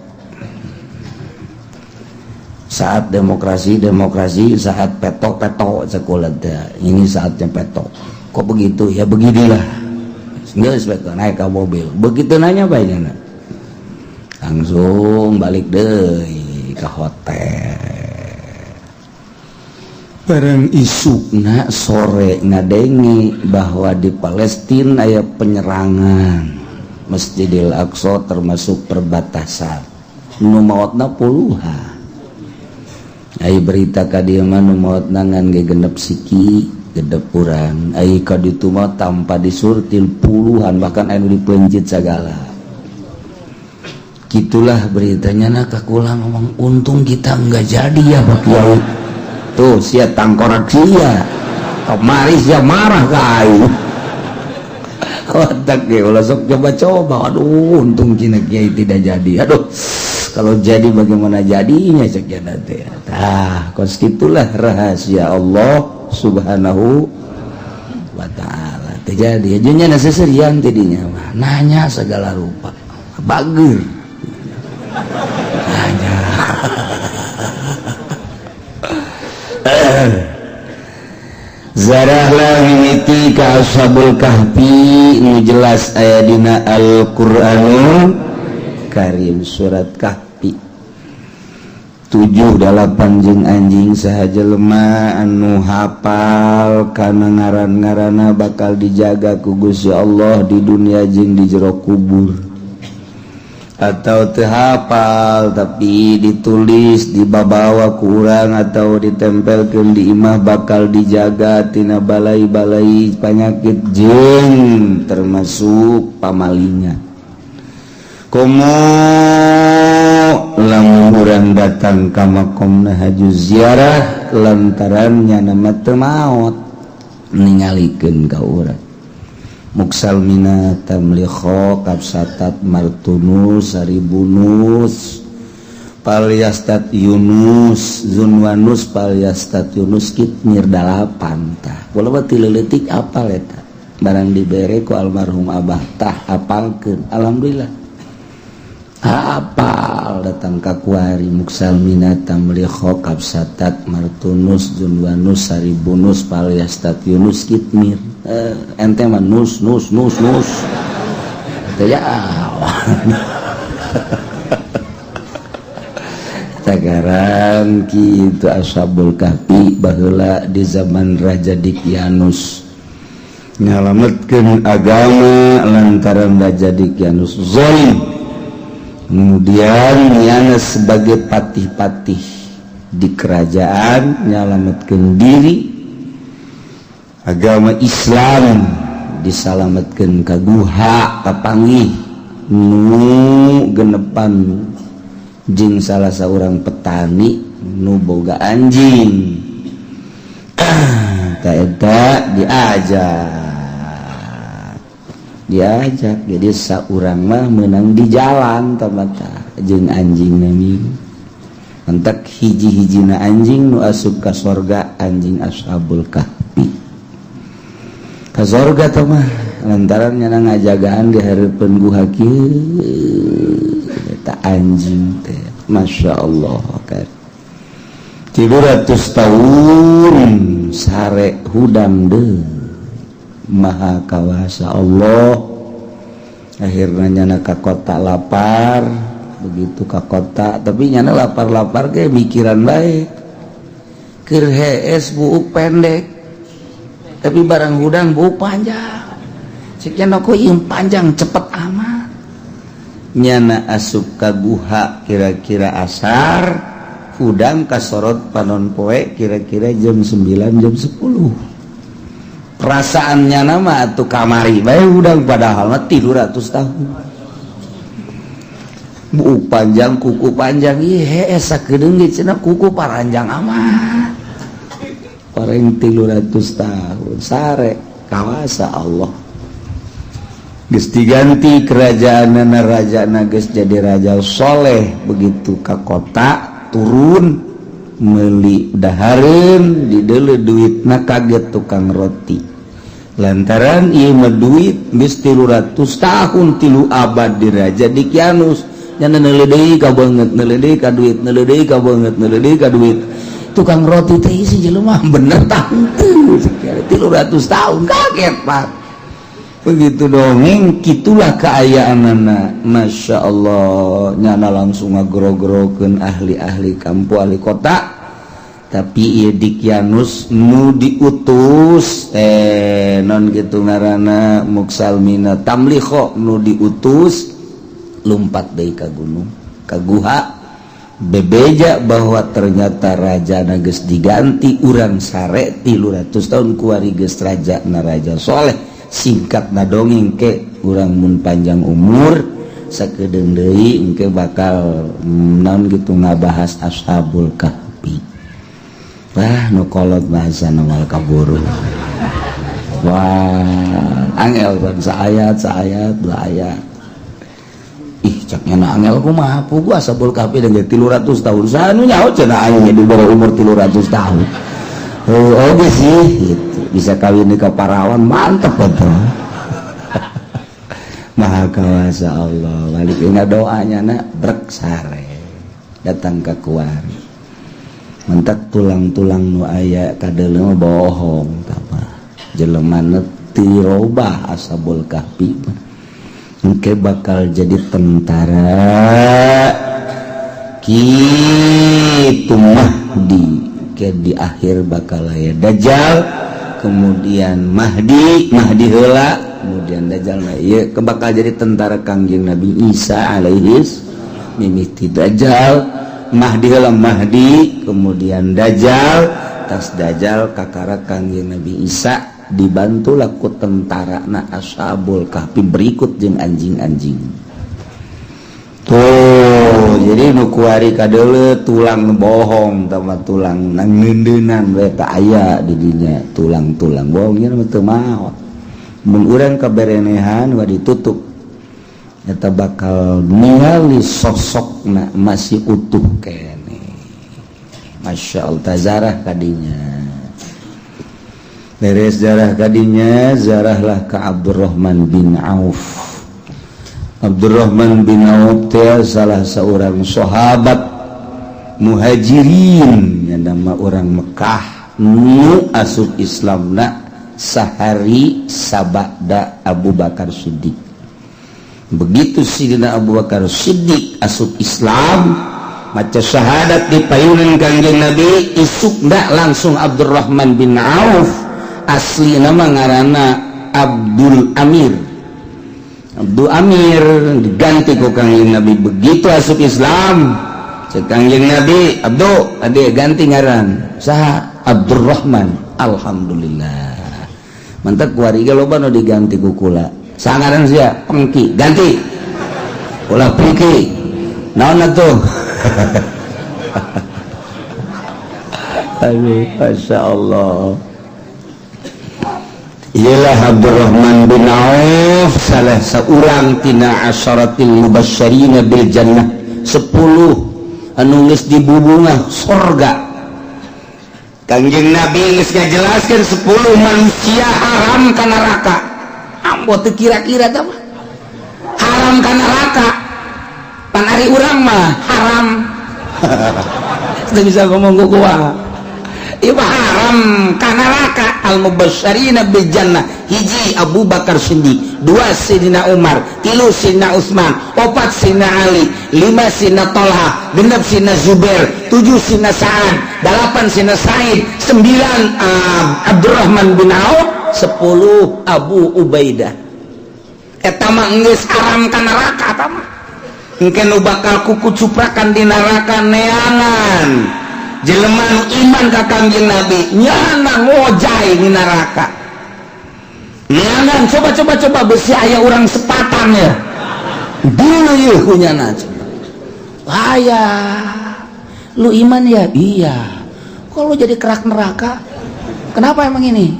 Saat demokrasi demokrasi, saat peto peto sekolah teh ini saatnya peto. Kok begitu ya beginilah. Geus peto naik ke mobil begitu nanya bae nyana langsung balik deui ke hotel. Bareng isukna sore ngadenge bahwa di Palestina aya penyerangan Masjidil Aqsa termasuk perbatasan nu maotna puluhan. Ai berita ka dieu mah nu maotna ngan ge genep siki gedep urang. Ai ka ditu mah tanpa disurtil puluhan bahkan anu dipeuncit sagala. Gitulah beritanya. Nah kakula ngomong untung kita nggak jadi ya Pak Kiai. Tuh sia tangkorak sia kemari sia marah ka aing. Otak ge ulah sok coba-coba. Aduh untung cina kiai tidak jadi. Aduh kalau jadi bagaimana jadinya cek jana teh. Tah kos gitulah rahasia Allah Subhanahu wa ta'ala. Teh jadi nya seserian tidinya mah nanya segala rupa bager nanya. Zarahlah mimiti ka Ashabul Kahfi nu jelas aya dina Al-Qur'anul Karim surat Kahfi 7 8 jeung anjing saha jelema anu hafal kana ngaran-ngaranna bakal dijaga ku Gusti Allah di dunia jeung di jero kubur. Atau teu hafal tapi ditulis dibabawa ku urang atau ditempelkeun di imah bakal dijaga tina balai-balai panyakit jeung termasuk pamalingan. Komo lamun urang datang ka makomna haju ziarah lantaran nyana mah teu maot ningalikeun ka urang. Muksalmina tamlikho kapsatat martunus saribunus palyastat Yunus Zunwanus palyastat Yunus kitmir 8 tah. Kula mah ti leutik apal eta. Barang dibere ku almarhum abah tah apalkeun. Alhamdulillah. Apal Apal datang ka kuari muksalmina tamliho kapsatat martunus junwanus saribunus paliastat yunus kitmir. Ente mah nus nus nus nus. Teh ya. Tagaran kitu Ashabul Kahfi baheula di zaman Raja Dikyanus nyalametkeun agama lantaran Raja Dikyanus zalim. Kemudian nyana sebagai patih-patih di kerajaan nyalametkeun diri agama Islam disalametkeun ka guha kapanggih nu genepan jeung salah seorang petani nu boga anjing. Eta diajak jadi saurang mah menang di jalan tamata jeung anjing nami entek hiji-hijina anjing nu asup ka sorga anjing Ashabul Kahfi ka sorga teh mah lantaran nyana ngajagaan di hareupeun guha kieu eta anjing teh Masya Allah kan 300 tahun sare hudang deui maha kawasa Allah. Akhirnya nyana ka kota lapar, begitu ka kota tapi nyana lapar-lapar ge mikiran bae keur hees buuk pendek tapi barang hudang buuk panjang cek nyana kok ieu panjang cepet amat. Nyana asup ka guha kira-kira asar hudang kasorot panon poe kira-kira jam 9 jam 10. Perasaannya nama atuh kamari bae hudang padahal mah 300 tahun. Buuk panjang kuku panjang ieu hees sakedeung ge cenah kuku paranjang amat. Pareng 300 tahun sare kawasa Allah. Geus diganti kerajaanna rajana geus jadi raja soleh begitu ka kota turun meuli dahareun dideuleu duitna kaget tukang roti lantaran ieu mah duit geus 300 tahun 3 abad di Raja Dikyanus nya neuleuh deui ka beungeut neuleuh deui ka duit neuleuh deui ka beungeut neuleuh deui ka duit tukang roti teh isi jelema bener tah henteu 300 tahun kaget Pak. Begitu dongeng kitulah keayaan anak Masya Allah nyana langsung ngagro-grokeun ahli-ahli kampung ahli kota tapi ieu Dikyanus nu diutus non gitu ngaranna muksalmina tamliho nu diutus lumpat deui ka gunung ka guha bebeja bahwa ternyata raja geus diganti urang sare 300 tahun kuari geus raja na raja soleh. Singkat na dongeng ke urang mun panjang umur sakedeung deui engke bakal naon gitu ngabahas Ashabul Kahfi. Wah nu kolot bahasana wal kaburu. Wah angel ban saayat saayat dua ayat. Ih cak nyana angel kumaha puguh Ashabul Kahfi dan 300 tahun sanu nyaho cenah aing di bawah umur 300 tahun. Oh, oke sih gitu. Bisa kawin ke parawan mantep betul. Maha kawasa Allah. Balik ingat doanya nak brek sare datang ke kuari. Mentak tulang-tulang nu aya kadeuleu bohong tah jelema tirobah Ashabul Kahfi mah. Engke bakal jadi tentara kitu Mahdi. Di akhir bakal aya Dajjal kemudian Mahdi Mahdi heula kemudian Dajjal nah ieu bakal jadi tentara Kangjeng Nabi Isa alaihis mimiti Dajjal Mahdi heula Mahdi kemudian Dajjal tas Dajjal kakara Kangjeng Nabi Isa dibantu laku tentara na Ashabul Kahfi berikut jeung anjing-anjing tuh. Jadi nu kuari kadeuleu tulang bohong tama tulang nang neundeunan we teh aya di dinya tulang-tulang bohongnya mah teu maot. Mun urang kaberenehan wa ditutup eta bakal ningali sosokna masih utuh keneh. Masya Allah tazarah kadinya. Beres zarah kadinya zarahlah ka Abdurrahman bin Auf. Abdurrahman bin Auf teh salah seorang sahabat muhajirin yang nama orang Mekah nu asup Islamna sahari sabada Abu Bakar Siddiq. Begitu Sidina Abu Bakar Siddiq asup Islam maca syahadat di payunan Kangjeng Nabi, isukna langsung Abdurrahman bin Auf, asli nama ngaranna Abdul Amir. Abdul Amir diganti ku Kangjeng Nabi. Begitu asup Islam cek Kangjeng Nabi, Abdul ade ganti ngaran saha? Abdurrahman. Alhamdulillah mantap kuari ge loba nu diganti ku kula. Saha ngaran sia? Pengki. Ganti ulah Pengki, naon atuh? Aduh, Masya Allah. Ialah Abdurrahman bin Auf salah seorang tina asyaratil mubasysyirina bil jannah, 10 anu geus dibubungah sorga. Kangjeng Nabi geus ngajelaskeun 10 manusia haram ka neraka. Ambo teu kira-kira tah mah. Haram ka neraka. Pan ari urang mah haram. Teu bisa ngomong ku kumaha. Ieu mah haram ka neraka. Al mubasysyirina bil jannah, hiji Abu Bakar Siddiq, 2 Sidina Umar, 3 Sidina Utsman, 4 Sidina Ali, 5 Sidina Talha, 6 Sidina Zubair, 7 Sidina Sa'ad, 8 Sidina Sa'id, 9 Abdurrahman bin Auf, 10 Abu Ubaidah. Eta mah geus haram ka neraka eta mah. Engke nu bakal kuku cuprakan di neraka neangan jelema nu iman ka Kangjeng Nabi, nyana ngojay di neraka. Neangan coba coba besi aya urang sepatan ya. Dulu yeuh ku nyana. Aya lu iman ya? Iya. Kok lu jadi kerak neraka? Kenapa emang ini?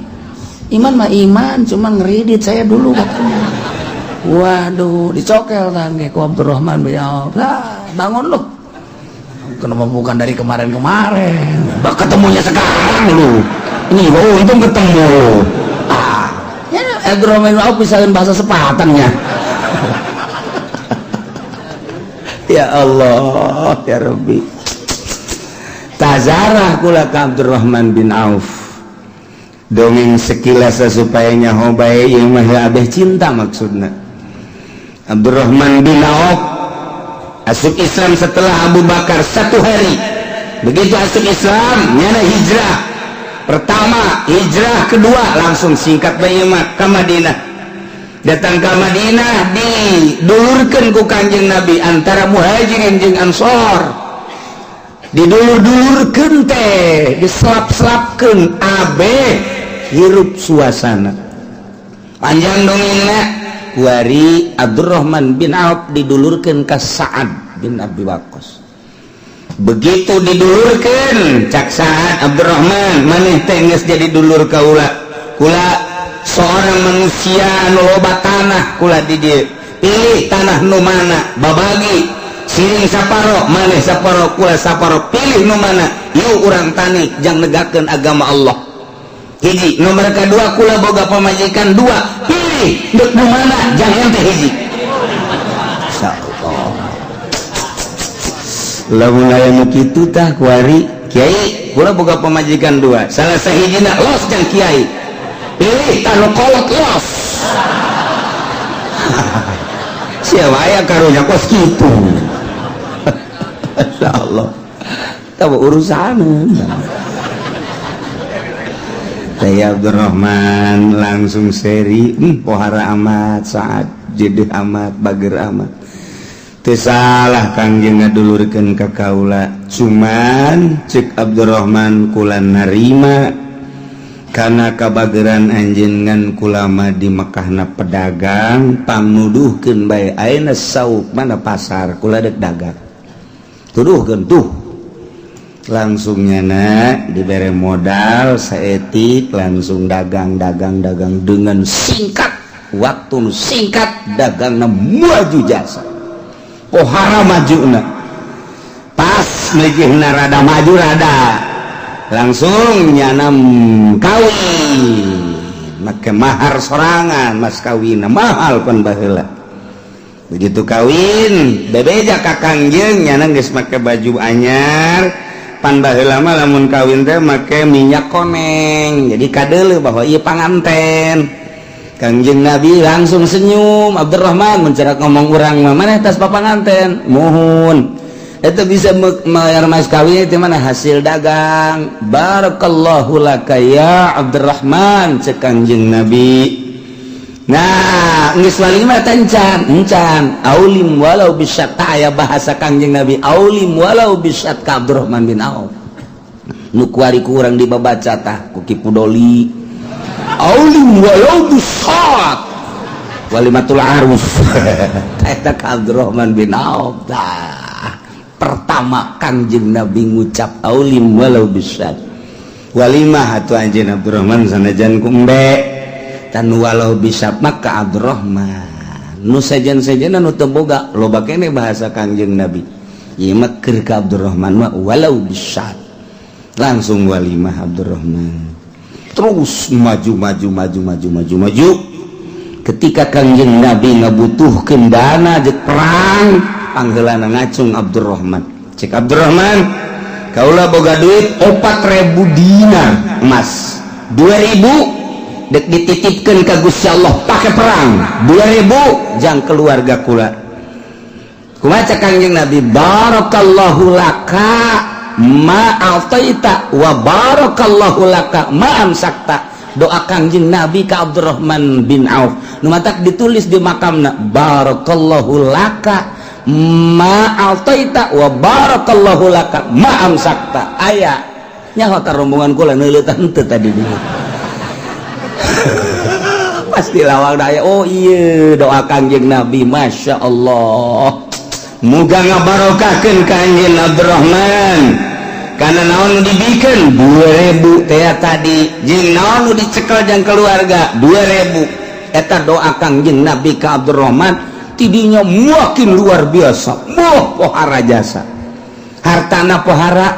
Iman mah iman, cuma ngeridit saya dulu katanya. Waduh, dicokel tangge ku Abdurrahman bin Auf. Lah, bangun lu. Kenapa bukan dari kemarin-kemarin? Bah, ketemunya sekarang lu. Ini gua untung ketemu. Ah, ya Abdurrahman bin Auf bisa bahasa sepatannya. Ya Allah, ya Rabbi. Tazarah kula ka Abdurrahman bin Auf. Dongeng sekilas supaya nyaho bae ieu mah abeh cinta maksudna. Abdurrahman bin Auf asup Islam setelah Abu Bakar 1 hari. Begitu asup Islam, nyana hijrah pertama, hijrah kedua, langsung singkat bae mah ka Madinah. Datang ka Madinah didulurkeun ku Kangjeng Nabi antara Muhajirin jeung Ansor. Didulur-dulurkeun teh, diselap-selapkeun abeh hirup suasana. Panjang dongengna, kuari Abdurrahman bin Auf didulurkeun ka Sa'ad bin Abi Waqqas. Begitu didulurkeun cak Sa'ad, Abdurrahman maneh teh geus jadi dulur kaula. Kula seorang manusia anu loba tanah kula di dieu. Pilih tanah nu mana, babagi siring saparo, maneh saparo, kula saparo, pilih nu mana. Yuk urang tani jang negakeun agama Allah. Hiji, nomor kedua kula boga pamajikan 2, pilih deuk nu mana jang ente hiji. Insyaallah. Lamun aya nu kitu tah kuari kiai kula boga pamajikan 2, salah sahijina los jang kiai. Pilih tah nu kolot los. Sia wae karunya kos kitu. Insyaallah. Tah urusan. Saya Abdurrahman langsung seri, pohara amat, saat jedeh amat, bager amat. Teu salah Kangjeng ngadulurkeun ka kaula. Cuman cek Abdurrahman kula narima kana kabageran anjeun ngan kulama di Mekahna pedagang pangnuduhkeun bae ayeuna sauk mana pasar kula dek dagang. Tuduhkeun tuh. Langsung nyana dibere modal saetik langsung dagang dagang dagang dengan singkat waktu singkat dagangna maju jasa pohara majuna pas mejihna rada maju rada langsung nyana kawin make mahar sorangan mas kawinna mahal pan baheula. Begitu kawin, bebeja ka Kangjeng, nyana geus make baju anyar. Pan baheula mah lamun kawin teh make minyak koneng, jadi kadeuleu bahwa ieu panganten. Kangjeng Nabi langsung senyum, "Abdurrahman," mencerak ngomong urang mah, "mana tas papanganten?" "Muhun." "Itu bisa bayar mas kawin itu mana hasil dagang?" "Barakallahu laka ya Abdurrahman," cek Kangjeng Nabi. Nah, geus walimah encan encan, "Aulim walau bisyat." Aya bahasa Kangjeng Nabi, "Aulim walau bisyat," ka Abdurrahman bin Auf. Nu kuari ku urang dibabaca tah ku Ki Pudoli, "Aulim walau bisyat," walimatul arus eta ka Abdurrahman bin Auf. Tah, pertama Kangjeng Nabi ngucap "Aulim walau bisyat," walimah atuh anjeun Abdurrahman sanajan ku embe tan walau bisa. Maka Abdurrahman nu sejen-sejen nu teu boga loba kene bahasa Kangjeng Nabi ieu mah keur ka Abdurrahman mah "walau bisyat." Langsung walimah Abdurrahman, terus maju, maju, maju, maju, maju, maju. Ketika Kangjeng Nabi ngabutuhkeun dana jek perang, panggeulana ngacung Abdurrahman. Cek Abdurrahman, "Kaula boga duit 4000 dinar emas, 2000 dek dititipkan ke Gusti Allah pakai perang, 2000 jang keluarga kula." Kumaha cek Kangjeng Nabi? "Barakallahu laka ma a'taita wa barakallahu laka ma amsakta." Doa Kangjeng Nabi ka Abdurrahman bin Auf nu matak ditulis di makamna, "Barakallahu laka ma a'taita wa barakallahu laka ma amsakta." Aya nyaho ka rombongan kula neuleutan teu tadi di pasti lawang daya. Oh iya, doa Kangjeng Nabi, Masya Allah, muga ngabarokahkeun ka anjeun Abdurrahman, karena naon nu dibikeun 2000 teh tadi jeung naon nu dicekel jang keluarga 2000. Eta doa Kangjeng Nabi ka Abdurrahman. Tidinya makin luar biasa, moh pohara jasa hartana, pohara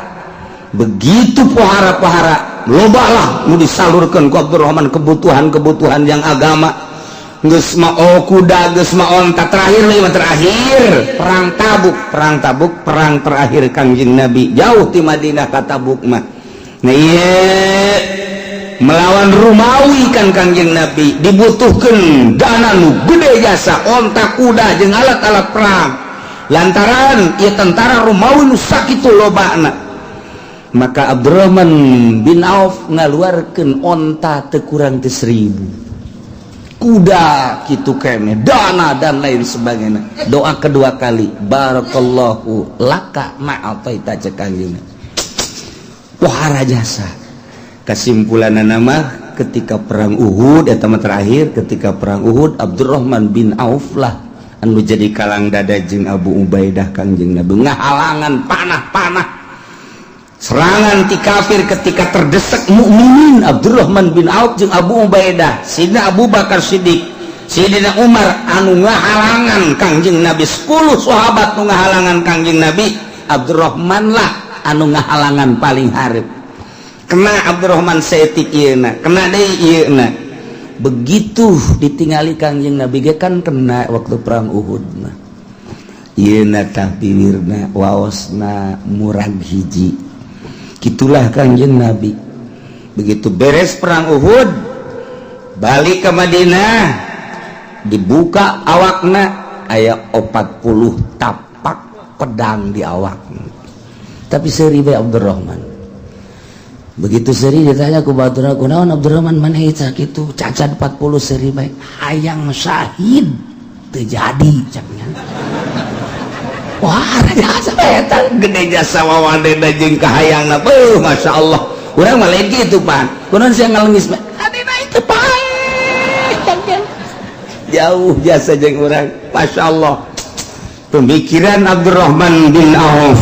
begitu, pohara-pohara loba lah nu disalurkan ku Abdurrahman, kebutuhan-kebutuhan yang agama. Geus mao kuda, geus mao onta, terakhir lima, terakhir perang Tabuk. Perang Tabuk, perang terakhir Kangjeng Nabi jauh di Madinah ka Tabuk mah. Nah, iya, melawan Rumawi kan Kangjeng Nabi dibutuhkan dana nu gede jasa, onta, kuda jeung alat-alat perang, lantaran ieu tentara Romawi nu sakitu lobana. Maka Abdurrahman bin Auf ngaluarkeun onta teu kurang ti 1000, kuda kitu kene, dana dan lain sebagainya. Doa kedua kali, "Barakallahu laka ma a'taita," cek Kangjeng. Pohara jasa. Kesimpulan nama, ketika perang Uhud eta mah terakhir, ketika perang Uhud Abdurrahman bin Auf lah anu jadi kalang dada jeung Abu Ubaidah Kangjeng Nabi, ngahalangan panah-panah serangan ti kafir. Ketika terdesak mukminin, Abdurrahman bin Auf jeung Abu Ubaidah, Sidina Abu Bakar Siddiq, Sidina Umar anu ngahalangan Kangjeng Nabi, 10 sahabat nu ngahalangan Kangjeng Nabi, Abdurrahman lah anu ngahalangan paling hareup. Kena Abdurrahman saeutik ieu, kena deui ieu. Begitu ditingali Kangjeng Nabi ge kan kena waktu perang Uhud mah ieu tah, bibirna, waosna murag hiji. Gitulah Kangjeng Nabi. Begitu beres perang Uhud, balik ke Madinah, dibuka awakna, aya 40 tapak pedang di awak, tapi seuri bae Abdurrahman. Begitu seuri, ditanya ku batur, "Kunaon, Abdurrahman, maneh kitu cacat 40, seuri bae?" "Hayang syahid terjadi," caknya. Wah, jasa eta gede jasa wawadena jeung kahayangna. Beuh, Masya Allah, urang mah lain kitu pan. "Kunaon sia ngalengis?" "Adina itu paeh." Jauh jasa jeung urang. Masya Allah, pemikiran Abdurrahman bin Auf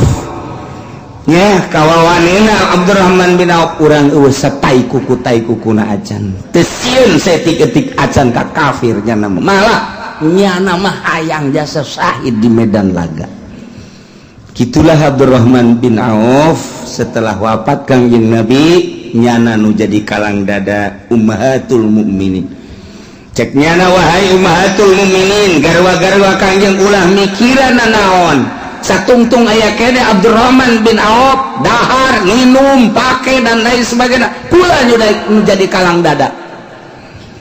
ya, kawawanina Abdurrahman bin Auf. Urang eueuh satai kuku, tai kukuna acan, teu sieun saeutik-eutik acan ka kafir. Nyana malah, nyana mah hayang jasa syahid di medan laga. Gitulah Abdurrahman bin Auf. Setelah wafat Kangjeng Nabi, nyana nu jadi kalang dada Ummahatul Mukminin. Cek nyana, "Wahai ummahatul mukminin, garwa-garwa Kangjeng ulah mikiran naon. Satungtung aya kene Abdurrahman bin Auf, dahar, minum, pake, dan lain sebagainya. Kula menjadi kalang dada."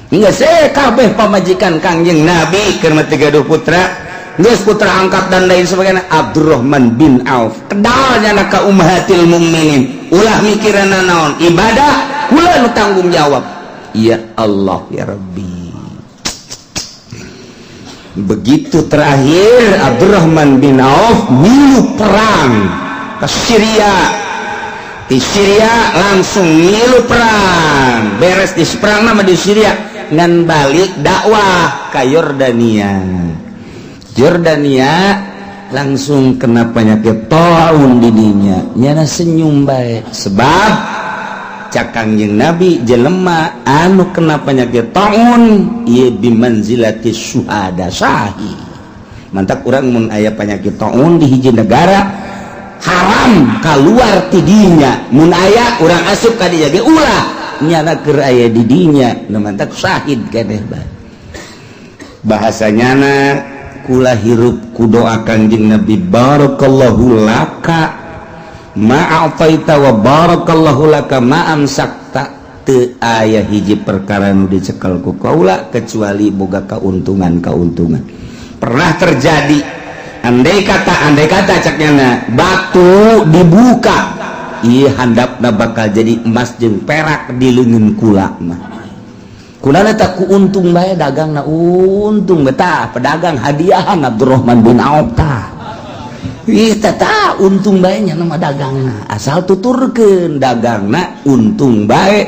Hingga kabeh pamajikan Kangjeng Nabi keur mah gaduh putra, geus putra angkat dan lain sebagainya, Abdurrahman bin Auf kedalnya ka ummahatil mukminin, "Ulah mikiran naon, ibadah kula nu tanggung jawab." Ya Allah, ya Rabbi. Begitu terakhir Abdurrahman bin Auf milu perang ke Syria, di Syria langsung milu perang, beres di perang nama di Syria ngan balik dakwah ke Yordania. Yordania langsung kena penyakit taun didinya. Nyana senyum baik, sebab cak Kangjeng Nabi, jelema anu kena penyakit taun ieu bimanzilati syuhada, syahid. Mantak urang mun aya penyakit taun di hiji negara, haram keluar tidinya. Mun aya urang asup ka dinya ge ulah, nyana keur aya di dinya. Nu mantak syahid keneh bae bahasa nyana. Kula hirup ku doa Kangjeng Nabi, "Barakallahu laka ma'ataita wa barakallahu laka ma'amsakta." Teu aya hiji perkara nu dicekel ku kaula kecuali boga keuntungan-keuntungan. Pernah terjadi, andai kata, andai kata cak nyana, batu dibuka, iya, handapna bakal jadi emas jeung perak di leungeun kula mah. Kula tak ku untung bae, dagangna untung betah, pedagang hadiahan Abdurrahman bin Auf tah. Ih, tata untung bae nya nama dagangna, asal tuturkeun dagangna untung bae,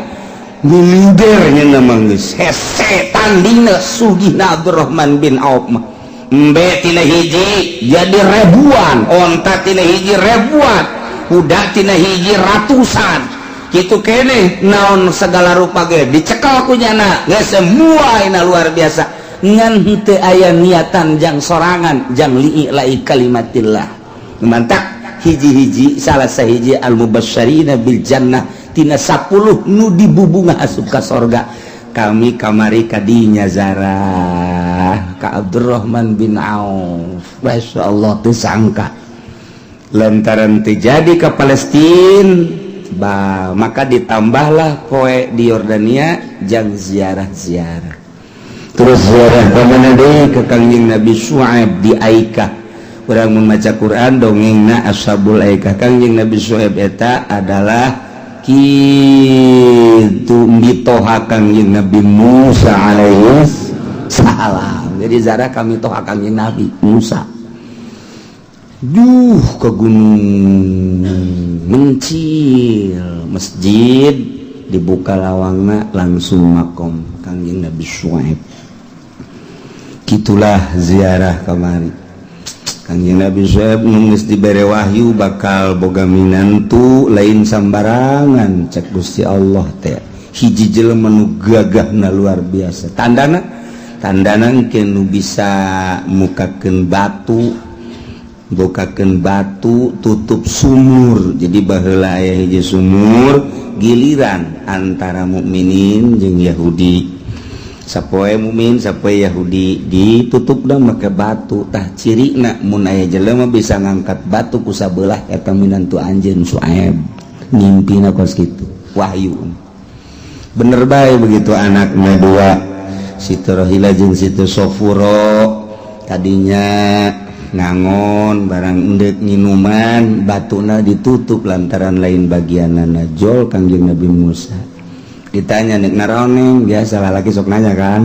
miliudernya nama geus hese tandingna sugihna Abdurrahman bin Auf mah. Embe tina hiji jadi ribuan, onta tina hiji ribuan, kuda tina hiji ratusan, gitu kene naon segala rupa ge dicekal ku nyana geus semua ina luar biasa. Ngan henteu aya niatan jang sorangan, jang li'i'lai kalimatillah. Mantak hiji-hiji salah sahiji al mubasysyirina bil jannah, tina 10 nu dibubunga asup ka sorga. Kami kamari kadinya zarah ka Abdurrahman bin Auf. Masya Allah, teu sangka lantaran terjadi ke Palestina ba, maka ditambahlah poe di Yordania jang ziarah-ziarah. Terus ziarah ke mana deui? Ke Kangjeng Nabi Syuaib di Aikah. Urang membaca Quran, dongengna Ashabul Aikah. Kangjeng Nabi Syuaib eta adalah kitu mitoha Kangjeng Nabi Musa alaihi salam. Jadi ziarah kami toha Kangjeng Nabi Musa. Duh, ke gunung mencil, masjid dibuka lawangna, langsung makom Kangjeng Nabi Syuaib. Gitulah ziarah kamari. Kangjeng Nabi Syuaib geus dibere wahyu bakal boga minantu lain sambarangan. Cek Gusti Allah teh hiji jelema nu gagahna luar biasa. Tandana, tandana engke nu bisa mukakeun batu, bukakeun batu tutup sumur. Jadi baheula aya hiji sumur giliran antara mukminin jeung Yahudi, sapoe mukmin, sapoe Yahudi, ditutup dah make batu. Tah, cirina mun aya jelema bisa ngangkat batu ku sabelah, eta minantu anjeun Suaib. Ngimpina kos kitu, wahyu bener bae. Begitu anaknya dua, Siti Rohila jeung Siti Sofuro, tadinya ngangon barang endek nginuman, batuna ditutup lantaran lain bagianana. Jol Kangjeng Nabi Musa ditanya, "Nek naroneng?" Biasa lah, laki sok nanya kan.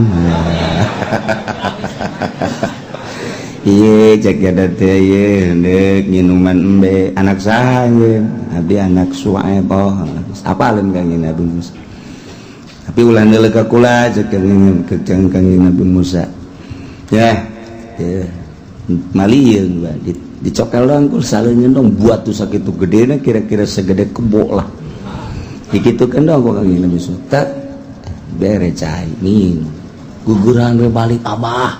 "Iya," cek ya teh, "ieu endek nginuman embe." "Anak saha anjeun?" "Abdi anak Suaib." "Oh, apaleun Kangjeng Nabi Musa?" "Tapi ulah neuleuh ka kula," cek Kangjeng Nabi Musa. Ya, ya malieun ba dicokel doang ku saleunyeun dong buat tuh sakitu gedena, kira-kira segede kebo lah. Dikitukeun doang ku Kangjeng Nabi Musa, tak bere cai minum, guguran we balik. "Abah,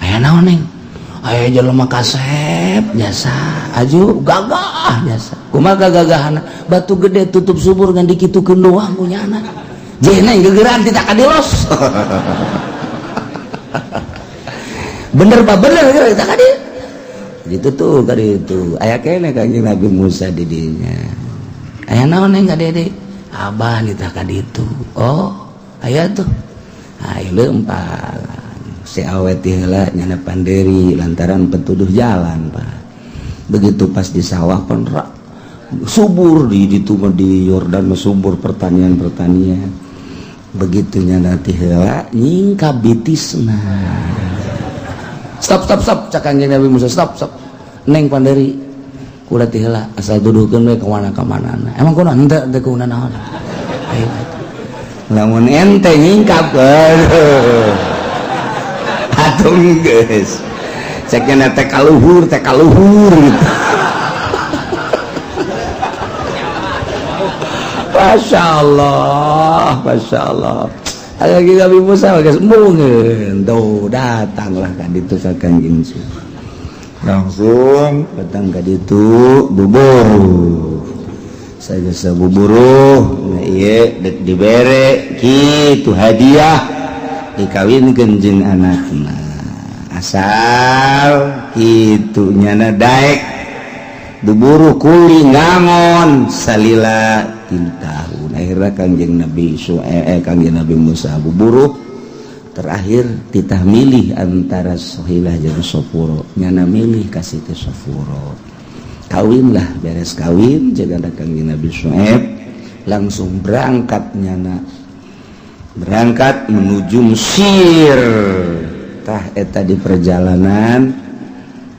aya naon, Neng?" "Aya jelema kasep jasa aju gagah jasa." "Kumaha gagahana?" "Batu gede tutup subur, ngan dikitukeun doang ku nyana." "Jeh, Neng, gegeran tidak kadilos." Bener Pak, bener kita ka dieu. Gitu tuh ka ditu. Aya keneh Kanjeng Nabi Musa di dinya. Aya naon neng ka dieu? Abah nitah ka ditu. Oh, aya tuh. Ayo leumpalan. Si awet heula nyana panderi lantaran petuduh jalan, Pak. Begitu pas di sawah pun subur di ditu mah di Yordan mah subur pertanian-pertanian. Begitu nyana ti heula nyingkap bitisna. Stop stop stop cak Kanjeng Nabi Musa, stop stop. Neng panderi kula ti heula asal duduhkeun we ka mana ka manana. Emang kunaon henteu teu kunaon naon. Ayo Lamun ente nyingkap aduh. Atuh geus. Ceknya teh kaluhur gitu. Masya Allah, Masya Allah. Ada lagi Nabi Musa geus embungeun. Tuh datanglah ka ditu ka Kanjeng Langsung datang ka ditu buburuh. Sageus buburuh, nah ieu dek dibere kitu hadiah dikawinkeun jeung anakna. Asal kitu nyana daek buburuh kuli ngangon salila 3 tahun. Akhirnya Kangjeng Nabi Kangjeng Nabi Musa buburuh terakhir titah milih antara Sohilah jeung Sofuro. Nyana milih ka Siti Sofuro. Kawinlah, beres kawin jaga Kangjeng Nabi Syuaib langsung berangkat nyana. Berangkat menuju Mesir. Tah eta di perjalanan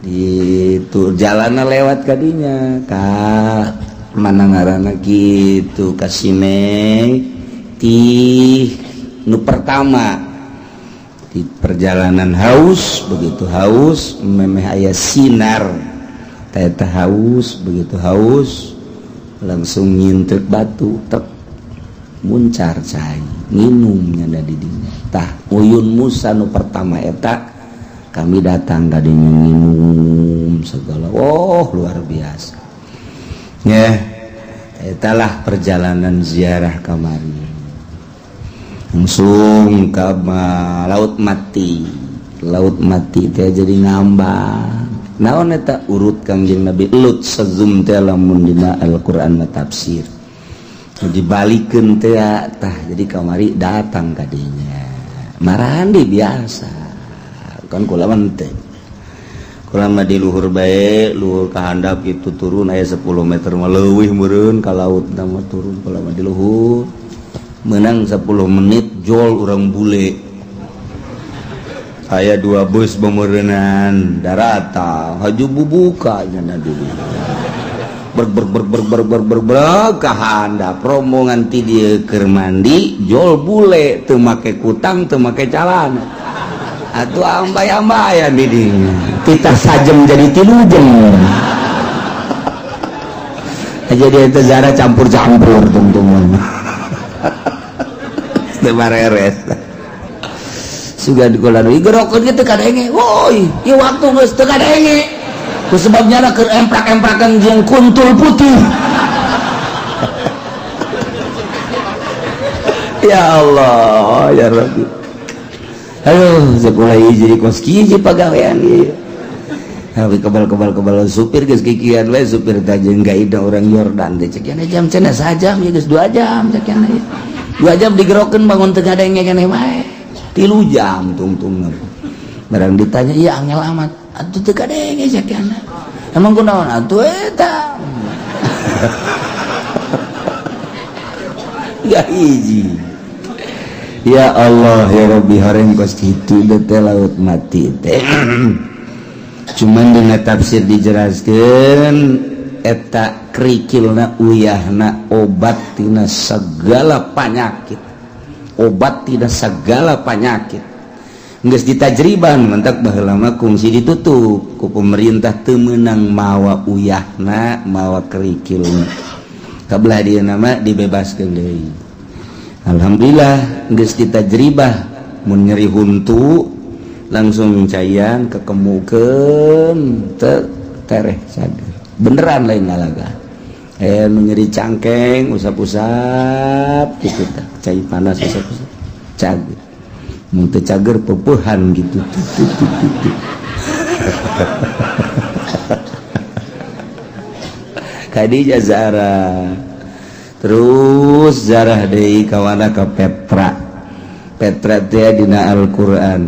di tu jalana lewat kadinya ka mana ngaranna kitu ka Sinai ti nu pertama di perjalanan haus, begitu haus memeh aya sinar teh haus, begitu haus langsung nyintek batu tek muncar cai nginum nyanda di dinya. Tah uyun Musa nu pertama eta kami datang ka dinya nginum segala, oh luar biasa ya. Etalah perjalanan ziarah kamari langsung ke laut mati. Laut mati teh jadi ngambang naon eta urut Kangjeng Nabi Lut sezum teh lamun dina Al-Qur'an tafsir dibalikeun teh tah jadi kamari datang ka dinya marandi biasa kan kula mah teh kula mah di luhur bae luhur ka handap kitu turun aya 10 meter mah leuwih meureun ka laut mah turun kula mah di luhur menang 10 menit jol urang bule aya 2 bus bemerenan darata haju bubuka nya dulu ber ber ber ber ber ber ber ber ka handap rombongan ti dieu keur mandi jol bule teu make kutang teu make calana atuh ambay-ambayan di dinya titah sajem jadi 3 jam jadi eta zara campur-campur tungtungan teu bareres sugan kula nu gerokeun ge teu kadenge woi ieu waktu geus teu kadenge ku sebabnya keur emprak-emprakan jeung kuntul putih. Ya Allah ya Rabbi. Aduh sekolah jadi kos kieu pagawean ieu. Tapi kebal-kebal-kebal supir geus kikian we supir teh jeung gaida orang Yordan teh cek jam cenah sajam ieu geus 2 jam cek 2 jam digerokeun bangun teu ngadenge keneh wae 3 jam tungtungna. Barang ditanya ieu angel amat atuh teu kadenge cek emang kunaon atuh eta. Ya hiji. Ya Allah ya Rabbi horeng kos kitu teh laut mati teh. Cuman dina tafsir dijelaskeun eta kerikilna uyahna obat tina segala penyakit. Obat tina segala penyakit. Geus ditajriban mentak baheula mah kungsi ditutup ku pemerintah teu meunang mawa uyahna mawa kerikilna. Kabelah dieu mah dibebaskeun deui. Alhamdulillah geus ditajribah mun nyeri huntu langsung cayan kekemukeun teu tereh sager. Beneran lain ngalaga. Nu nyeri cangkeng usap-usap kitu tah cai panas usap-usap cager. Mun teu cager pepuhan gitu. Khadijah zarah. Terus zarah deui kawana ka Petra. Petra teh dina Al-Qur'an.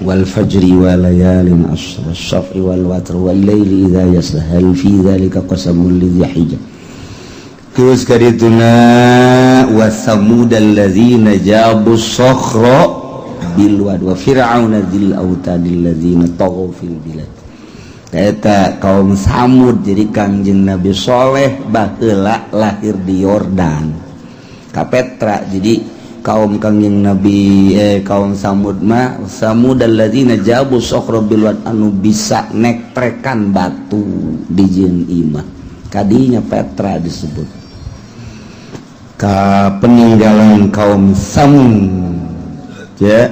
Wal fajri wa layalin ashr wasyaf'i wal watr wal laili idza yasr hal fi dzalika qasamul lidzi hijr. Terus kadituna wasamudal ladzina jabu sakhra bil wad wa fir'auna dzil autadil ladzina taghaw fil bilad. Eta kaum Samud, jadi Kangjeng Nabi Soleh baheula lahir di Yordan ka Petra. Jadi kaum Kangjeng Nabi kaum Samud mah samudal ladzina jabu sakhra bil wad anu bisa nektrekan batu di jeung imah. Kadinya Petra disebut ka peninggalan kaum Samud ya.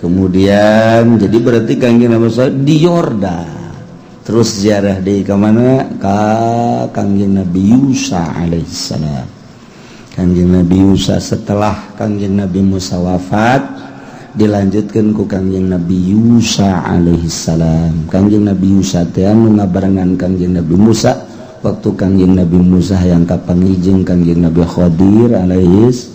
Kemudian jadi berarti Kangjeng Nabi Soleh di Yordan. Terus ziarah di ke mana? Ka Kangjeng Nabi Yusa alaihissalam. Kangjeng Nabi Yusa setelah Kangjeng Nabi Musa wafat dilanjutkan ku Kangjeng Nabi Yusa alaihissalam. Kangjeng Nabi Yusa teh anu ngabarengan Kangjeng Nabi Musa waktu Kangjeng Nabi Musa yang kapanggih Kangjeng Nabi Khadir alaihis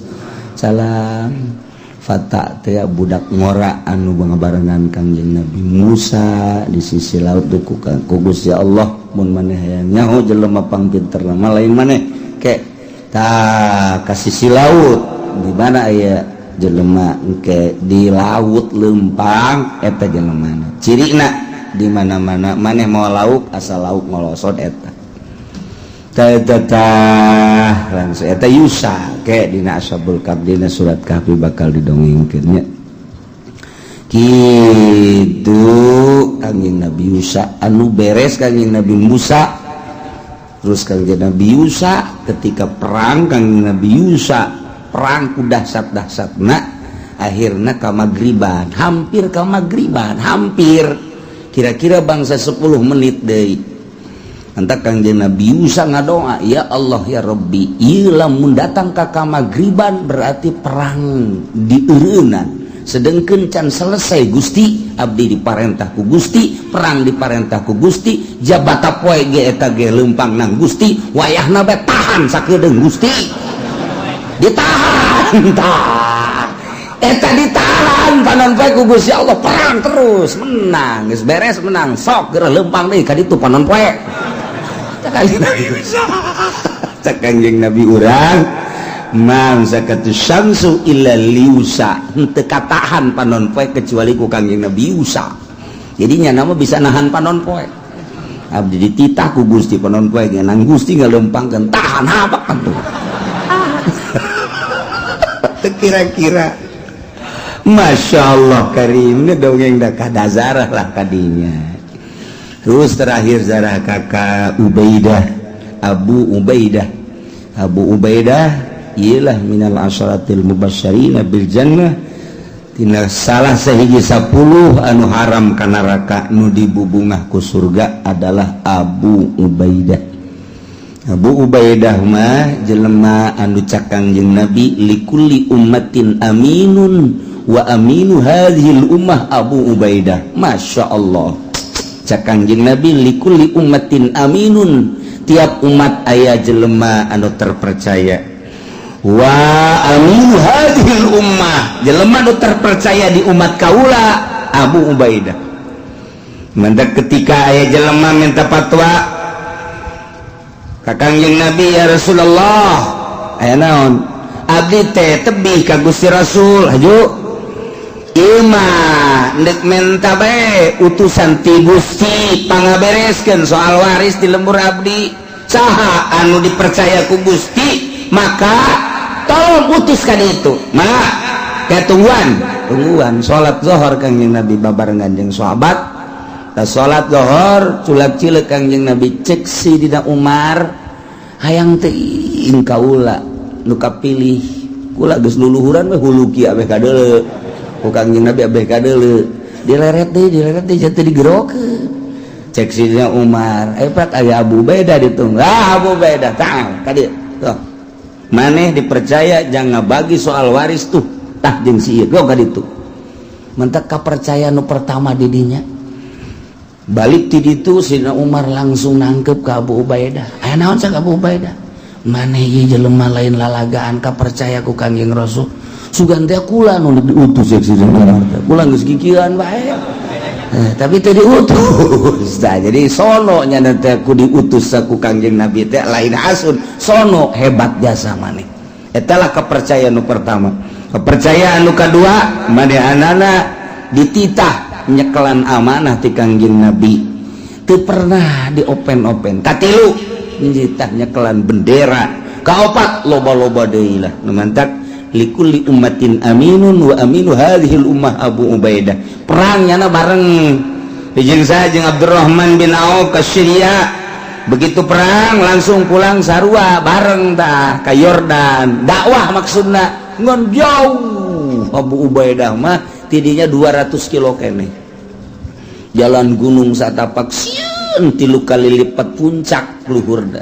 salam. Fata teh budak ngora anu ngabarengan Kangjeng Nabi Musa di sisi laut ku Gusti Allah mun maneh hayang nyaho jelema pangpinter mah lain maneh ke tah ka sisi laut di mana aya jelema engke di laut lempang eta jelemana cirina di mana-mana maneh mau lauk asal lauk ngolosot eta tah langsung eta Yusa ke dina Ashabul Kahfi dina surat Kahfi bakal didongengkeun nya. Kitu Kangjeng Nabi Yusa anu beres Kangjeng Nabi Musa. Terus Kangjeng Nabi Yusa ketika perang Kangjeng Nabi Yusa perang ku dahsat-dahsatna akhirna ka magriban, hampir ka magriban, hampir kira-kira bangsa 10 menit deui. Antak Kangjeng Nabi Yusa ngadoa, ya Allah ya Rabbi, ieu lamun datang ka magriban berarti perang dieureunnan. Sedengkeun can selesai Gusti, abdi diparentah ku Gusti, perang diparentah ku Gusti, jabata poe ge eta ge leumpang nang Gusti, wayahna bae tahan sakedeung Gusti. Ditahan tah. Eta ditahan panon poe ku Gusti Allah, perang terus menang, geus beres menang, sok geura leumpang deui ka ditu panon poe. Cek Kangjeng Nabi urang man zakatu syamsu illa liusa, henteu katahan panon poe kecuali ku Kangjeng Nabi Yusa. Jadi nya nama bisa nahan panon poe. Abdi dititah ku Gusti panon poe ge nang Gusti ngalempangkeun tahan hapak atuh. Teu kira-kira Masya Allah karim ini dongeng dah kadazarah lah kadinya. Terus terakhir zarah kakak Ubaidah, Abu Ubaidah. Abu Ubaidah ialah minal asyaratil mubasysyirina bil jannah, tina salah sahiji 10 anu haram ka neraka nu dibubungah ku surga adalah Abu Ubaidah. Abu Ubaidah mah jelema anu cak Kangjeng Nabi likulli ummatin aminun wa aminu hadhil ummah Abu Ubaidah. Masya Allah. Cak Kangjeng Nabi likulli ummatin aminun, tiap umat aya jelema anu terpercaya. Wa aminu hadhil ummah, jelema anu terpercaya di umat kaula Abu Ubaidah. Mantak ketika aya jelema minta fatwa ka Kangjeng Nabi, ya Rasulullah, aya naon? Abdi teh tebih ka Gusti Rasul, haju ima ndek menta bae utusan ti Gusti pangabereskeun soal waris di lembur abdi. Saha anu dipercaya ku Gusti maka tolong putuskan itu. Maka kayak tungguan tungguan salat zuhur Kangjeng Nabi babarengan jeung sahabat. Ta salat zuhur culak cileuk Kangjeng Nabi cek si Dina Umar hayang teuing kaula nu kapilih kula geus luluhuran we huluki abeh kadeuleu ku Kangjeng Nabi abeh kadeuleu dileret deui jatuh digerokeun. Cek sidina Umar pat aya Abu Ubaidah ditunggu. Ah Abu Ubaidah tah ka dieu tuh maneh dipercaya jangan bagi soal waris tuh tah jeung si ieu ka ditu. Mentek kapercayaan nu pertama didinya. Balik ti ditu, Sidina Umar langsung nangkep ke Abu Ubaidah. Aya naon cak Abu Ubaidah? Maneh ieu jelema lain lalagaan, kapercaya ku Kangjeng Rasul. Sugan teh kula nu diutus cek Sidina Umar teh. Kula geus kikieuan bae. Tapi teu diutus. Nah, jadi sono nya teh ku diutus ku Kangjeng Nabi teh lain asun. Sono hebat jasa maneh. Eta lah kepercayaan nu pertama. Kepercayaan nu kadua, manehanana dititah nyekelan amanah ti Kangjeng Nabi. Teu pernah di open-open. Katilu, dititah nyekelan bendera. Kaopat, loba-loba deui lah. Nu mantak likulli ummatin aminun wa aminu hadhil ummah Abu Ubaidah. Perang nyana bareng jeung saya jeung Abdurrahman bin Auf ke Syria. Begitu perang langsung pulang sarua bareng tah ka Yordan. Dakwah maksudna ngon jauh. Abu Ubaidah mah tidinya 200 kilo kene. Jalan gunung satapak sieun 3 kali lipat puncak luhurna.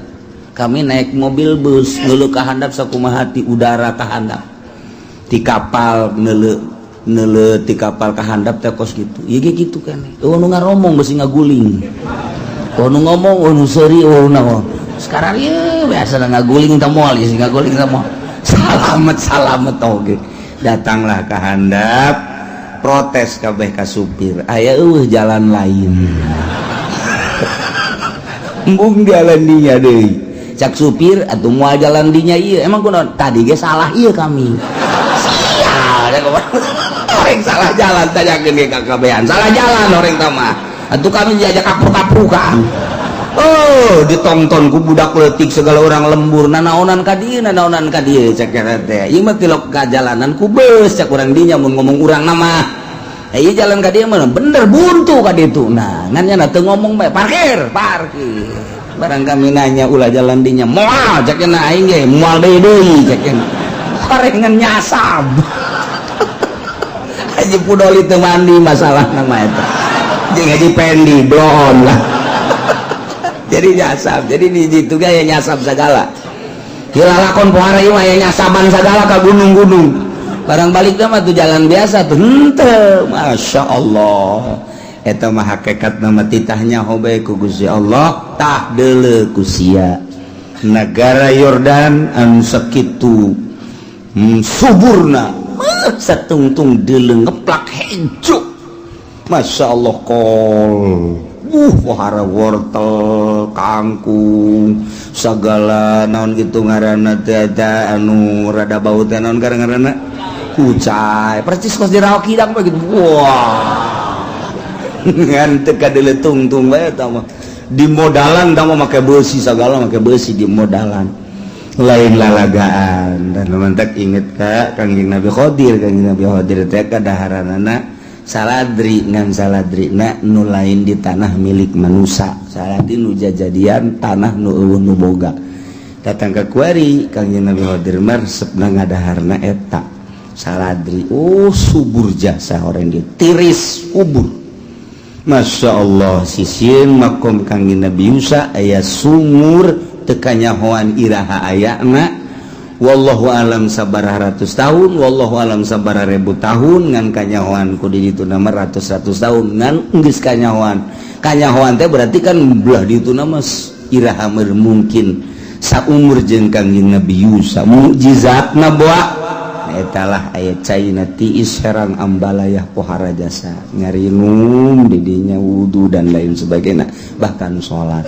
Kami naik mobil bus ngeuleuh ka handap sakumaha ti udara ka handap. Ti kapal ngeuleuh ngeuleuh ti kapal ka handap teh kos kitu. Ieu ge kitu keneh. Eueuh nu ngaromong beusi ngaguling. Oh nu ngomong, oh nu seuri, oh naon. Sekarang ieu biasa ngaguling teh moal ieu ngaguling teh moal. Salamet salamet oge. Datanglah ka handap, protes kabeh ka supir. Aya eueuh jalan lain. Embung jalan dinya deui. Cak supir atuh moal jalan dinya ieu. Emang kunaon? Tadi ge salah ieu kami. Sial, orang salah jalan tanyakeun ge ka kabehan. Salah jalan orang tah mah. Atuh kami diajak kapur-kapukan. Oh, ditonton ku budak leutik segala orang lembur nanaonan ka dieu, nanaonan ka dieu cek eta teh. Ieu mah tilok ka jalanan ku beus cek urang dinya mun ngomong urang nama. Eh, ieu jalan ka dieu mah bener buntu ka ditu. Nah, ngan nya teu ngomong bae parkir, parkir. Barang kami nanya ulah jalan dinya, moal cek nya aing ge moal deui deui cek nya. Horengan nyasab. Haji Pudoli teu mandi masalah nama eta. Jeung Haji Pendi bloon lah. Jadi nyasab, jadi di situ gaya nyasab segala. Hilalakon pohara ieu mah aya nyasaban segala ka gunung-gunung. Barang balik mah tuh jalan biasa tuh henteu. Masya Allah. Eta mah hakikat nama titahnya hobe ku Gusti Allah tah deuleu ku sia. Negara Yordan anu sakitu suburna satungtung deuleu ngeplak hejo. Masya Allah kol. Wahara wortel, kangkung, segala naon gitu ngaranna teh eta anu rada bau teh naon ngaranna kucai. Percis kos di rawa kidang bae gitu. Wah. Ngan teu kadeuleu tungtung bae eta mah. Di modalan tah mah make beusi segala make beusi di modalan. Lain lalagaan dan mantak inget ka Kangjeng Nabi Khadir, Kangjeng Nabi Khadir teh kadaharanana saladri ngan saladri na nu lain di tanah milik manusia, saladri nu jajadian tanah nu eueuh nu boga. Datang ke kuari Kangjeng Nabi Khadir mah resepna ngadaharna eta saladri. Oh subur jasa orang dia tiris kubur. Masya Allah sisieun makom Kangjeng Nabi Musa aya sumur teu kanyahoan iraha ayana. Wallahu alam sabaraha ratus tahun, wallahu alam sabaraha ribu tahun ngan kanyahoan ku di ditu nama ratus-ratus tahun ngan geus kanyahoan. Kanyahoan teh berarti kan belah ditu nama iraha mungkin saumur jeung Kangjeng Nabi Musa mukjizatna boa. Eta lah aya caina tiis herang ambalayah pohara jasa ngarinum didinya wudu dan lain sebagainya bahkan sholat.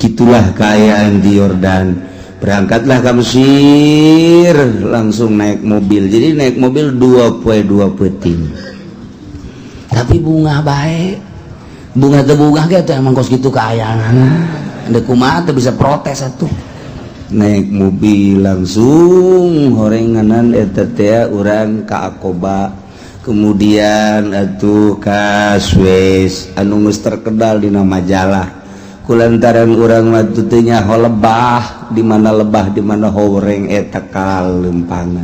Gitulah keayaan di Yordan. Berangkatlah ke Mesir langsung naik mobil. Jadi naik mobil 2 poe 2 peuting. Tapi bunga baik. Bunga teu bunga ge teh emang kos kitu kaayaanana. Deuk kumaha teu bisa protes atuh. Naik mobil langsung horenganan eta teh urang ka Aqaba. Kemudian atuh ka Suez anu geus terkenal dina majalah. Kulantaran urang mah teu nyaho lebah, di mana lebah di mana horeng eta kalempangan.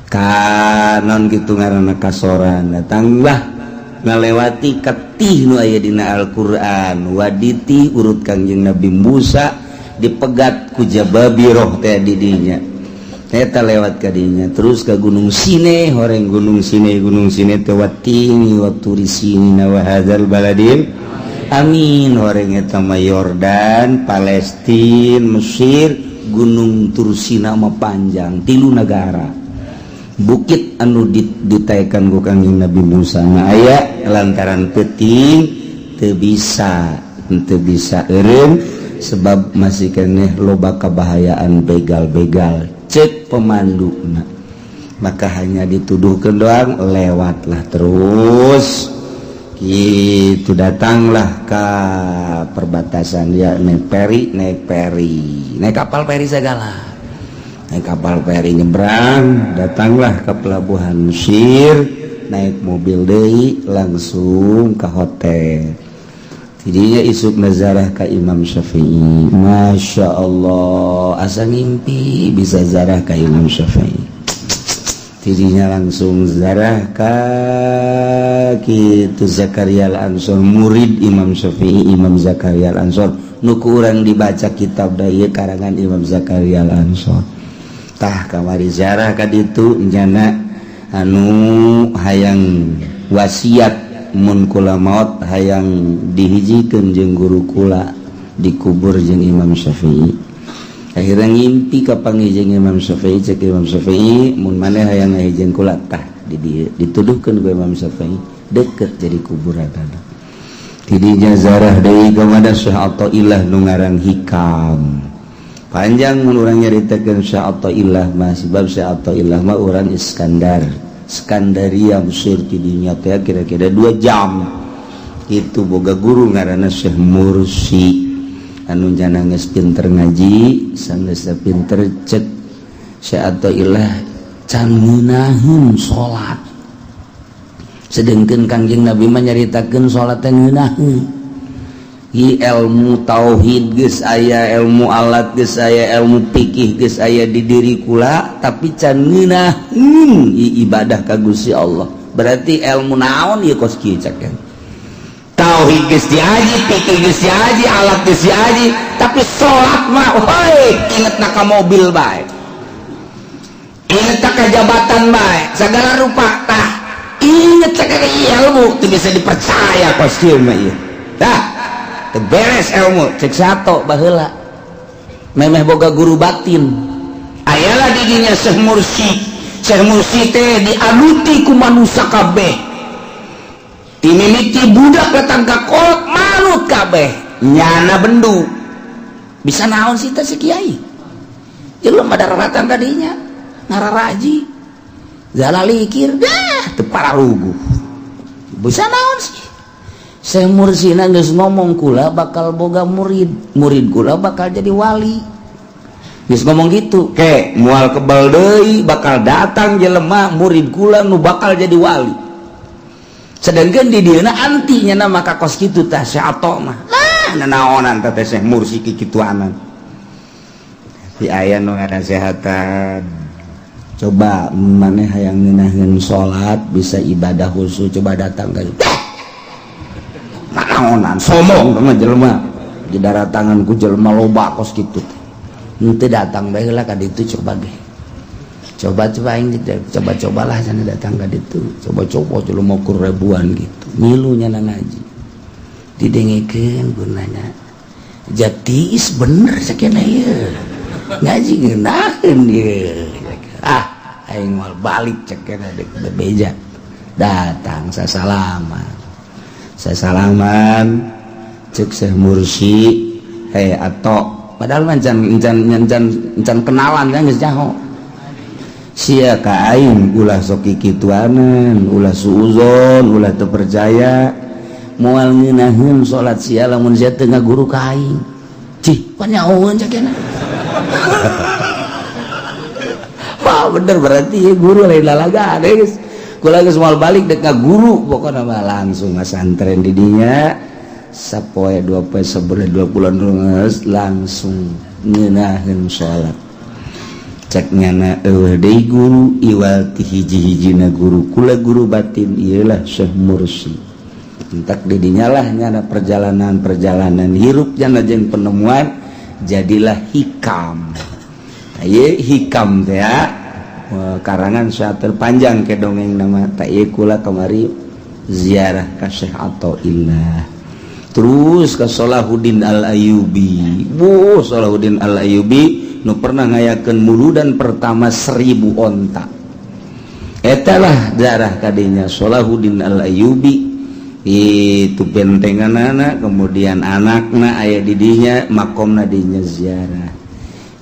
Kanon kitu ngaranna kasoran datanglah ngalewati ketih nu aya dina Al-Qur'an waditi urut Kangjeng Nabi Musa dipegat ku jababiroh teh di dinya. Eta lewat kadinya terus ke Gunung Sine, horeng Gunung Sine, Gunung Sine teh watini wa turi sinina wa hadzal baladil amin. Horeng eta mah Yordan, Palestina, Mesir, Gunung Tursina mah panjang 3 negara. Bukit anu ditaekan ku Kangjeng Nabi Musa na aya lantaran peuting teu bisa eureun sebab masih keneh loba kabahayaan begal-begal cek pemanduna, maka hanya dituduhkan doang, lewatlah terus gitu, datanglah ke perbatasan ya, naik peri, naik kapal peri segala, naik kapal peri nyebrang, datanglah ke pelabuhan Mesir, naik mobil deui langsung ke hotel. Jadinya isuk nazarah ka Imam Syafi'i. Masya Allah, asa ngimpi bisa zarah ka Imam Syafi'i. Tidinya langsung zarah ka kitu Zakaria Al-Ansor, murid Imam Syafi'i, Imam Zakaria Al-Ansor. Nu ku urang dibaca kitab da ieu karangan Imam Zakaria Al-Ansor. Tah kamari zarah ka ditu nyana anu hayang wasiat mun kula maot hayang dihijikeun jeung guru kula dikubur jeung Imam Syafi'i. Akhirnya ngimpi ka panggih Imam Syafi'i, cek Imam Syafi'i mun maneh hayang ngahijieun kula tah di dieu dituduhkeun ku Imam Syafi'i deket jadi kuburan. Tidinya zarah deui kepada Syekh Athaillah nu ngarang Hikam. Panjang mun urang nyaritakeun Syekh Athaillah mah, sebab Syekh Athaillah mah urang Iskandaria Mesir tidinya teh kira-kira 2 jam. Itu boga guru ngaranna Syekh Mursi anu jana geus pinter ngaji, sanggeus pinter cek Syekh Athaillah can ngeunaheun salat. Sedengkeun Kangjeng Nabi mah nyaritakeun salat teh ngeunaheun. I ilmu tauhid geus aya, ilmu alat geus aya, ilmu fikih geus aya di diri kula, tapi can ngeunaheun ibadah ka Gusti Allah. Berarti ilmu naon ieu kos kieu cek. Tauhid geus diaji, fikih geus diaji, alat geus diaji, tapi salat mah heuy ingetna ka mobil bae. Inget ka jabatan bae, segala rupa tah. Inget cek ilmu teu bisa dipercaya kos kieu mah ieu. Tah beres ilmu cek sato baheula memeh boga guru batin ayalah didinya Syekh Mursi. Syekh Mursi teh dianuti ku manusia kabeh, dimimiti budak datang ka kolot manut kabeh, nyana bendu bisa naon sih teh si kiai jelema madaratan tadinya ngararaji zalalikir dah teu pararuguh bisa naon sih. Syekh Mursina geus ngomong kula bakal boga murid, murid kula bakal jadi wali. Geus ngomong gitu, ke moal kebal deui bakal datang jelema murid kula nu bakal jadi wali. Sedangkan di dieuna anti nya maka kos kitu tah Syekh Ato mah. Lah nanaonan teh Syekh Mursi kikituanan. Di aya nu nganasehatan. Coba maneh hayang ngeunaheun salat bisa ibadah khusus coba datang ka naonan sombong mah jelema di daratangan ku jelema loba kos kitu teh. Henteu datang bae lah ka ditu coba ge. Coba-coba aing coba-cobalah cenah datang ka ditu. Coba-coba jelema kur ribuan gitu. Milu nya ngaji. Didengekeun gunanya. Jati is bener sakena ieu. Ngaji ngeunaheun ieu. Ah, aing moal balik cekena deuk bebeja. Datang sasalaman. Sasalaman cek Syekh Mursi, hei Ato, padahal mah can kenalan kan geus nyaho. Sia ka aing ulah sok kikituanan, ulah suuzon, ulah teu percaya, moal ngeunaheun salat sia lamun sia teu ngaguru ka aing. Cih, pan nyahoeun cekena. Wah, bener berarti ya guru lain lalagaan geus. Kula geus moal balik dek ngaguru pokona mah langsung ngasantren di dinya sapoe 2 poe sebulan 2 bulan geus langsung ngeunaheun salat. Cek nyana eueuh deui guru iwal ti hiji-hijina guru kula guru batin ieulah Syekh Mursi. Entak di dinya lah nyana perjalanan-perjalanan hirup nyana jeung penemuan jadilah hikam. Ieu hikam teh karangan syair panjang ke dongeng nama tak ieu kula kamari ziarah ka Syekh Athaillah. Terus ke Salahuddin Al-Ayyubi. Bu Salahuddin Al-Ayyubi nu pernah ngayakeun muludan pertama 1000 onta. Eta lah darah kadinya Salahuddin Al-Ayyubi. Itu bentenganana, kemudian anakna aya di dinya, makomna dinya ziarah.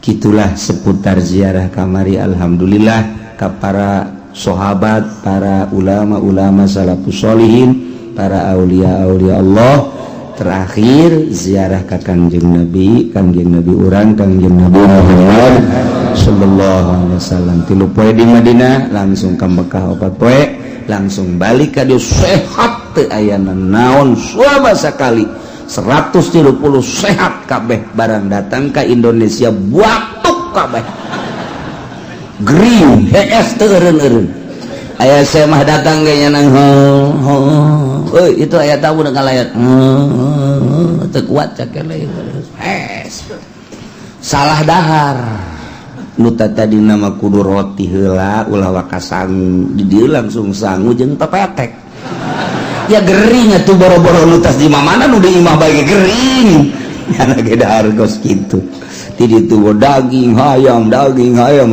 Gitulah seputar ziarah kamari. Alhamdulillah ka para sahabat, para ulama-ulama salafus sholihin, para aulia-aulia Allah. Terakhir ziarah ka Kangjeng Nabi, Kangjeng Nabi urang, Kangjeng Nabi Muhammad sallallahu alaihi wasallam. 3 poe di Madinah, langsung ka Mekah 4 poe, langsung balik ka dieu sehat teu aya naon selama sakali 130 sehat kabeh. Barang datang ka Indonesia batuk kabeh. Gering hees teu eureun-eureun. Aya saya mah datang kayaknya nang euy itu aya tamu dengan layar teu kuat caker hees. Salah dahar nu tadi nama kudu roti heula ulah waka sangu di dieu langsung sangu jeung pepetek. Ya gering atuh boro-boro nu tas di mana nu di imah bae gering. Nyana ge dahar kos kitu. Ti ditu daging hayam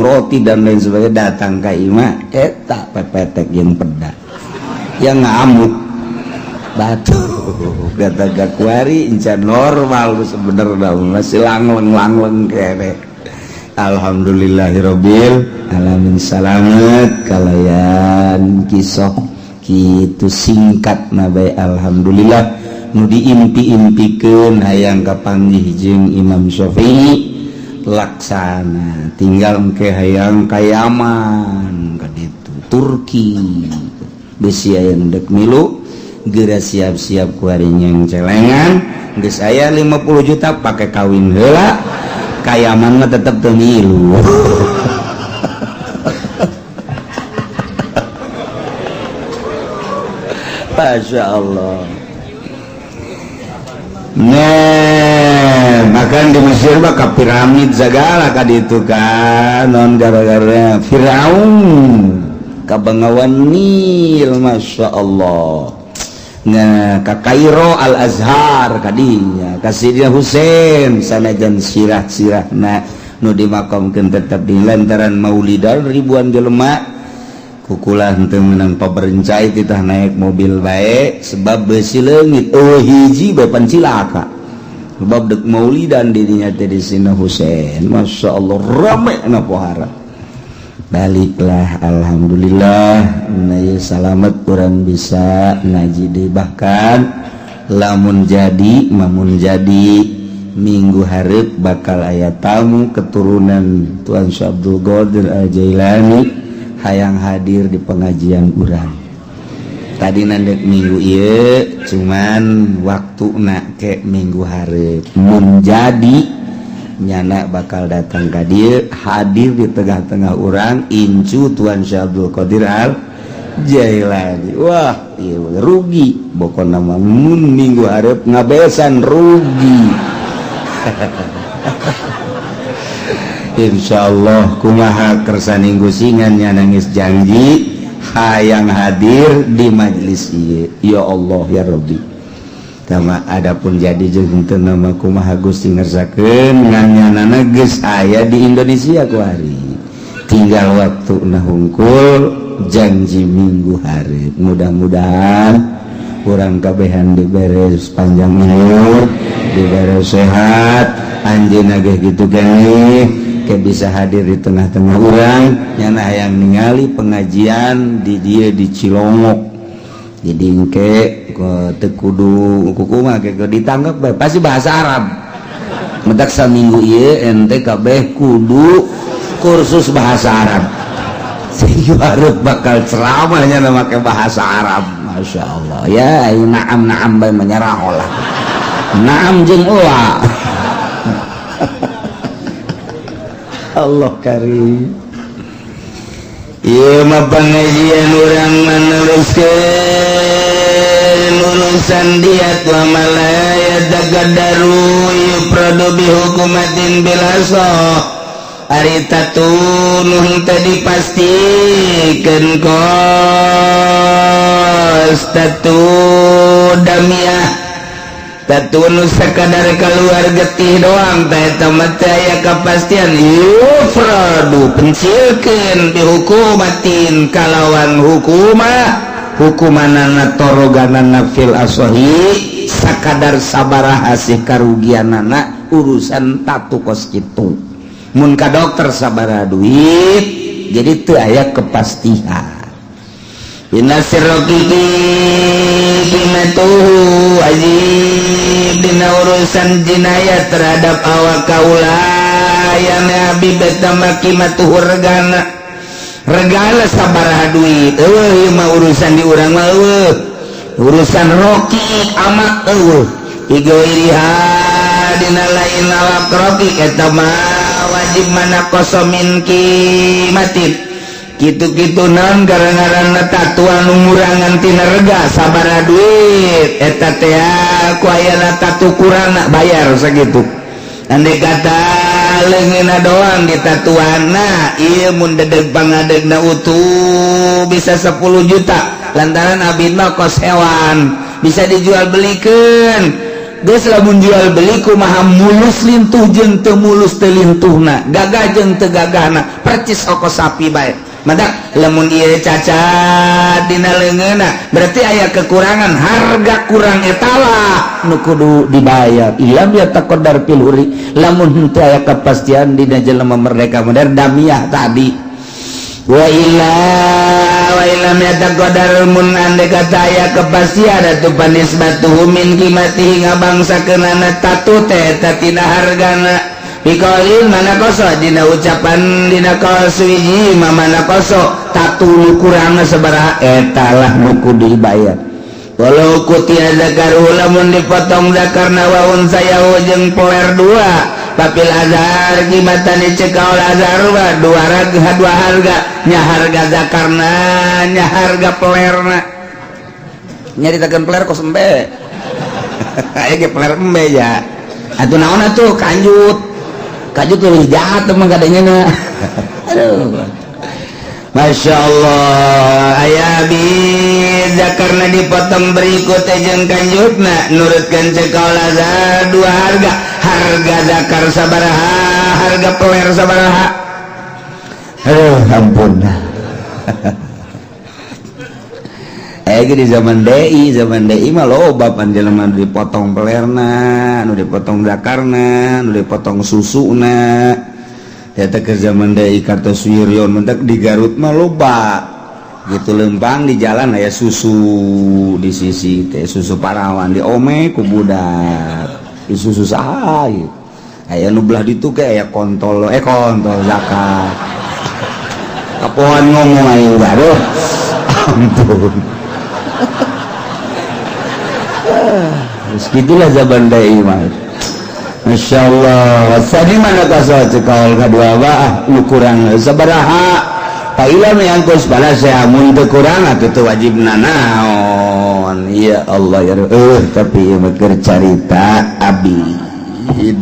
roti dan lain sebagainya datang ka imah eta pepetek jeung peda. Ya ngamuk. Batu kata gakuari encan normal sebenarnya masih langleng-langleng kene. Alhamdulillahirabbil alamin. Salamet kalayan kisah kitu singkat nabai. Alhamdulillah nu diimpi-impikeun hayang kapanggih jeung Imam Syafi'i laksana. Tinggal engke hayang ka Yaman ka ditu Turki besi aya nu dek milu geura siap-siap kuari nyeng celengan geus aya 50 juta pake kawin heula ka Yaman mah tetep teu milu. Masya Allah. Nah, bahkan di Mesir mah ka piramid segala ka ditu kan non gara-gara Firaun ka Bengawan Nil, Masya Allah. Nah, ka Kairo Al Azhar kadinya, ka Sidina Husain sanajan sirah-sirahna nu dimakamkeun tetep di lantaran maulidan ribuan jelema. Kukulah henteu meunang paberencai titah naik mobil bae sebab besi leungit eueuh hiji bae pan cilaka. Sebab deuk maulidan dirinya teh di Sidina Husain. Masya Allah rame na pohara. Baliklah alhamdulillah na salamet urang bisa ngaji deui. Bahkan lamun jadi mamun jadi minggu hareup bakal aya tamu keturunan Tuan Syekh Abdul Qadir Al-Jailani hayang hadir di pengajian urang. Tadi nandek minggu ieu cuman waktuna ke minggu hareup. Mun jadi nyana bakal datang ka dieu hadir di tengah-tengah urang incu Tuan Syekh Abdul Qadir Al Jailani. Wah, ieu rugi pokona mah mun minggu hareup ngabesan rugi. Insyaallah kumaha kersaning gusingan nya nangis janji hayang hadir di majelis ieu. Ya Allah ya Rabbi. Tama adapun jadi jeung teu nama kumaha Gusti ngersakeun ngan nyanana geus aya di Indonesia kuari. Tinggal waktuna hungkul janji minggu hareup. Mudah-mudahan urang kabehan dibere panjang umur, dibere sehat, anjeunna ge kitu keneh ke bisa hadir di tengah-tengah urang nyana hayang ningali pengajian di dieu di Cilongok. Jadi engke teu kudu kumaha ke ditanggap bae pasti bahasa Arab. Mentak saminggu ieu ente kabeh kudu kursus bahasa Arab. Sehingga hareup bakal ceramahnya make bahasa Arab. Masya Allah. Ya naam naam bae menyerah lah. Naam jeung ulah. Allah karim. Ieu mah pangajian urang meneruskeun urusan diat wa malaya taqaddaru yupradu bi hukumatin bilaso Ari tatu nu henteu dipastikeun kos tatu damiah tatu nu sakadar keluar getih doang teh eta mah teu aya kapastian yufradu pencilkeun dihukumatin kalawan hukumah hukumanana toroganana fil asohi sakadar sabaraha sih karugianana urusan tatu kos kitu mun ka dokter sabaraha duit jadi teu aya kepastian. Dina sirroqiqi qimatuhu wajib dina urusan jinayat terhadap awak kaula yang Habib eta mah qimatuhu regana regala sabaraha duit eueuh ieu mah urusan di urang mah eueuh urusan roqiq amak eueuh igoiriha dina lain awak roqiq eta mah wajib mana qosomin qimatin kitu-kitu naon gara-garana tatuan nu ngurangan tina rega sabaraha duit eta teh ku ayana tatu kurangna bayar sakitu. Andai kata leungeunna doang ditatuanna ieu mun dedeg pangadegna utuh bisa 10 juta lantaran abdi mah kos hewan bisa dijual belikeun geus lamun jual beli kumaha mulus lintuh jeung teu mulus teu lintuhna gagah jeung teu gagahna percis oko sapi bae. Madak lamun ieu cacat dina leungeunna berarti aya kekurangan harga kurang etalah nu kudu dibayar ilam ya taqaddar fil huri lamun henteu aya kepastian dina jelema merdeka modern damiah tadi wa illa wa illam yataqaddar mun ande kata aya kepastian atuh panisbatuhu min qimatihi ngabangsakeunana tatu teh eta tina hargana Biqaulin mana koso dina ucapan dina kaul suwiji mana koso tatu nu kurangna sabaraha eta lah nu kudu dibayar. Walau kutia zakaru lamun dipotong zakarna wa unsayahu jeung poler dua papil azhar qimatan cekaul azhar wa dua raga dua harga nya harga zakarna nya harga pelerna nyaritakeun peler kos embe aya ge peler embe ya atuh naon atuh kanjut kajut lebih jahat teman kadangnya na. Aduh. Masya Allah aya bisa karena dipotong berikut jeung kanjutna nurutkeun cekal azhar dua harga harga zakar sabaraha harga peler sabaraha. Aduh ampun. Di zaman DI mah loba panjelema nu dipotong pelerna, nu dipotong zakarna, nu dipotong susuna. Eta ke zaman DI kartos Wiryon mentak di Garut mah loba. Gitu lempang di jalan aya susu di sisi teh susu parawan diome ku budak. Di susu saha ieu. Aya nu belah ditu ke aya kontol kontol zakar. Kapoan ngomong aing aduh. Ampun. Segitulah zaman DI mah. Masya Allah. Tadi mana kasar cekal kedua bah nu kurang sabaraha. Paila yang kos pada saya mun teu kurang atuh teu wajib nanaon. Ya Allah ya tapi ieu mah keur carita abid.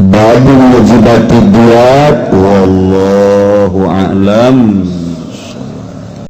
Babu mujibati diyat wallahu a'lam.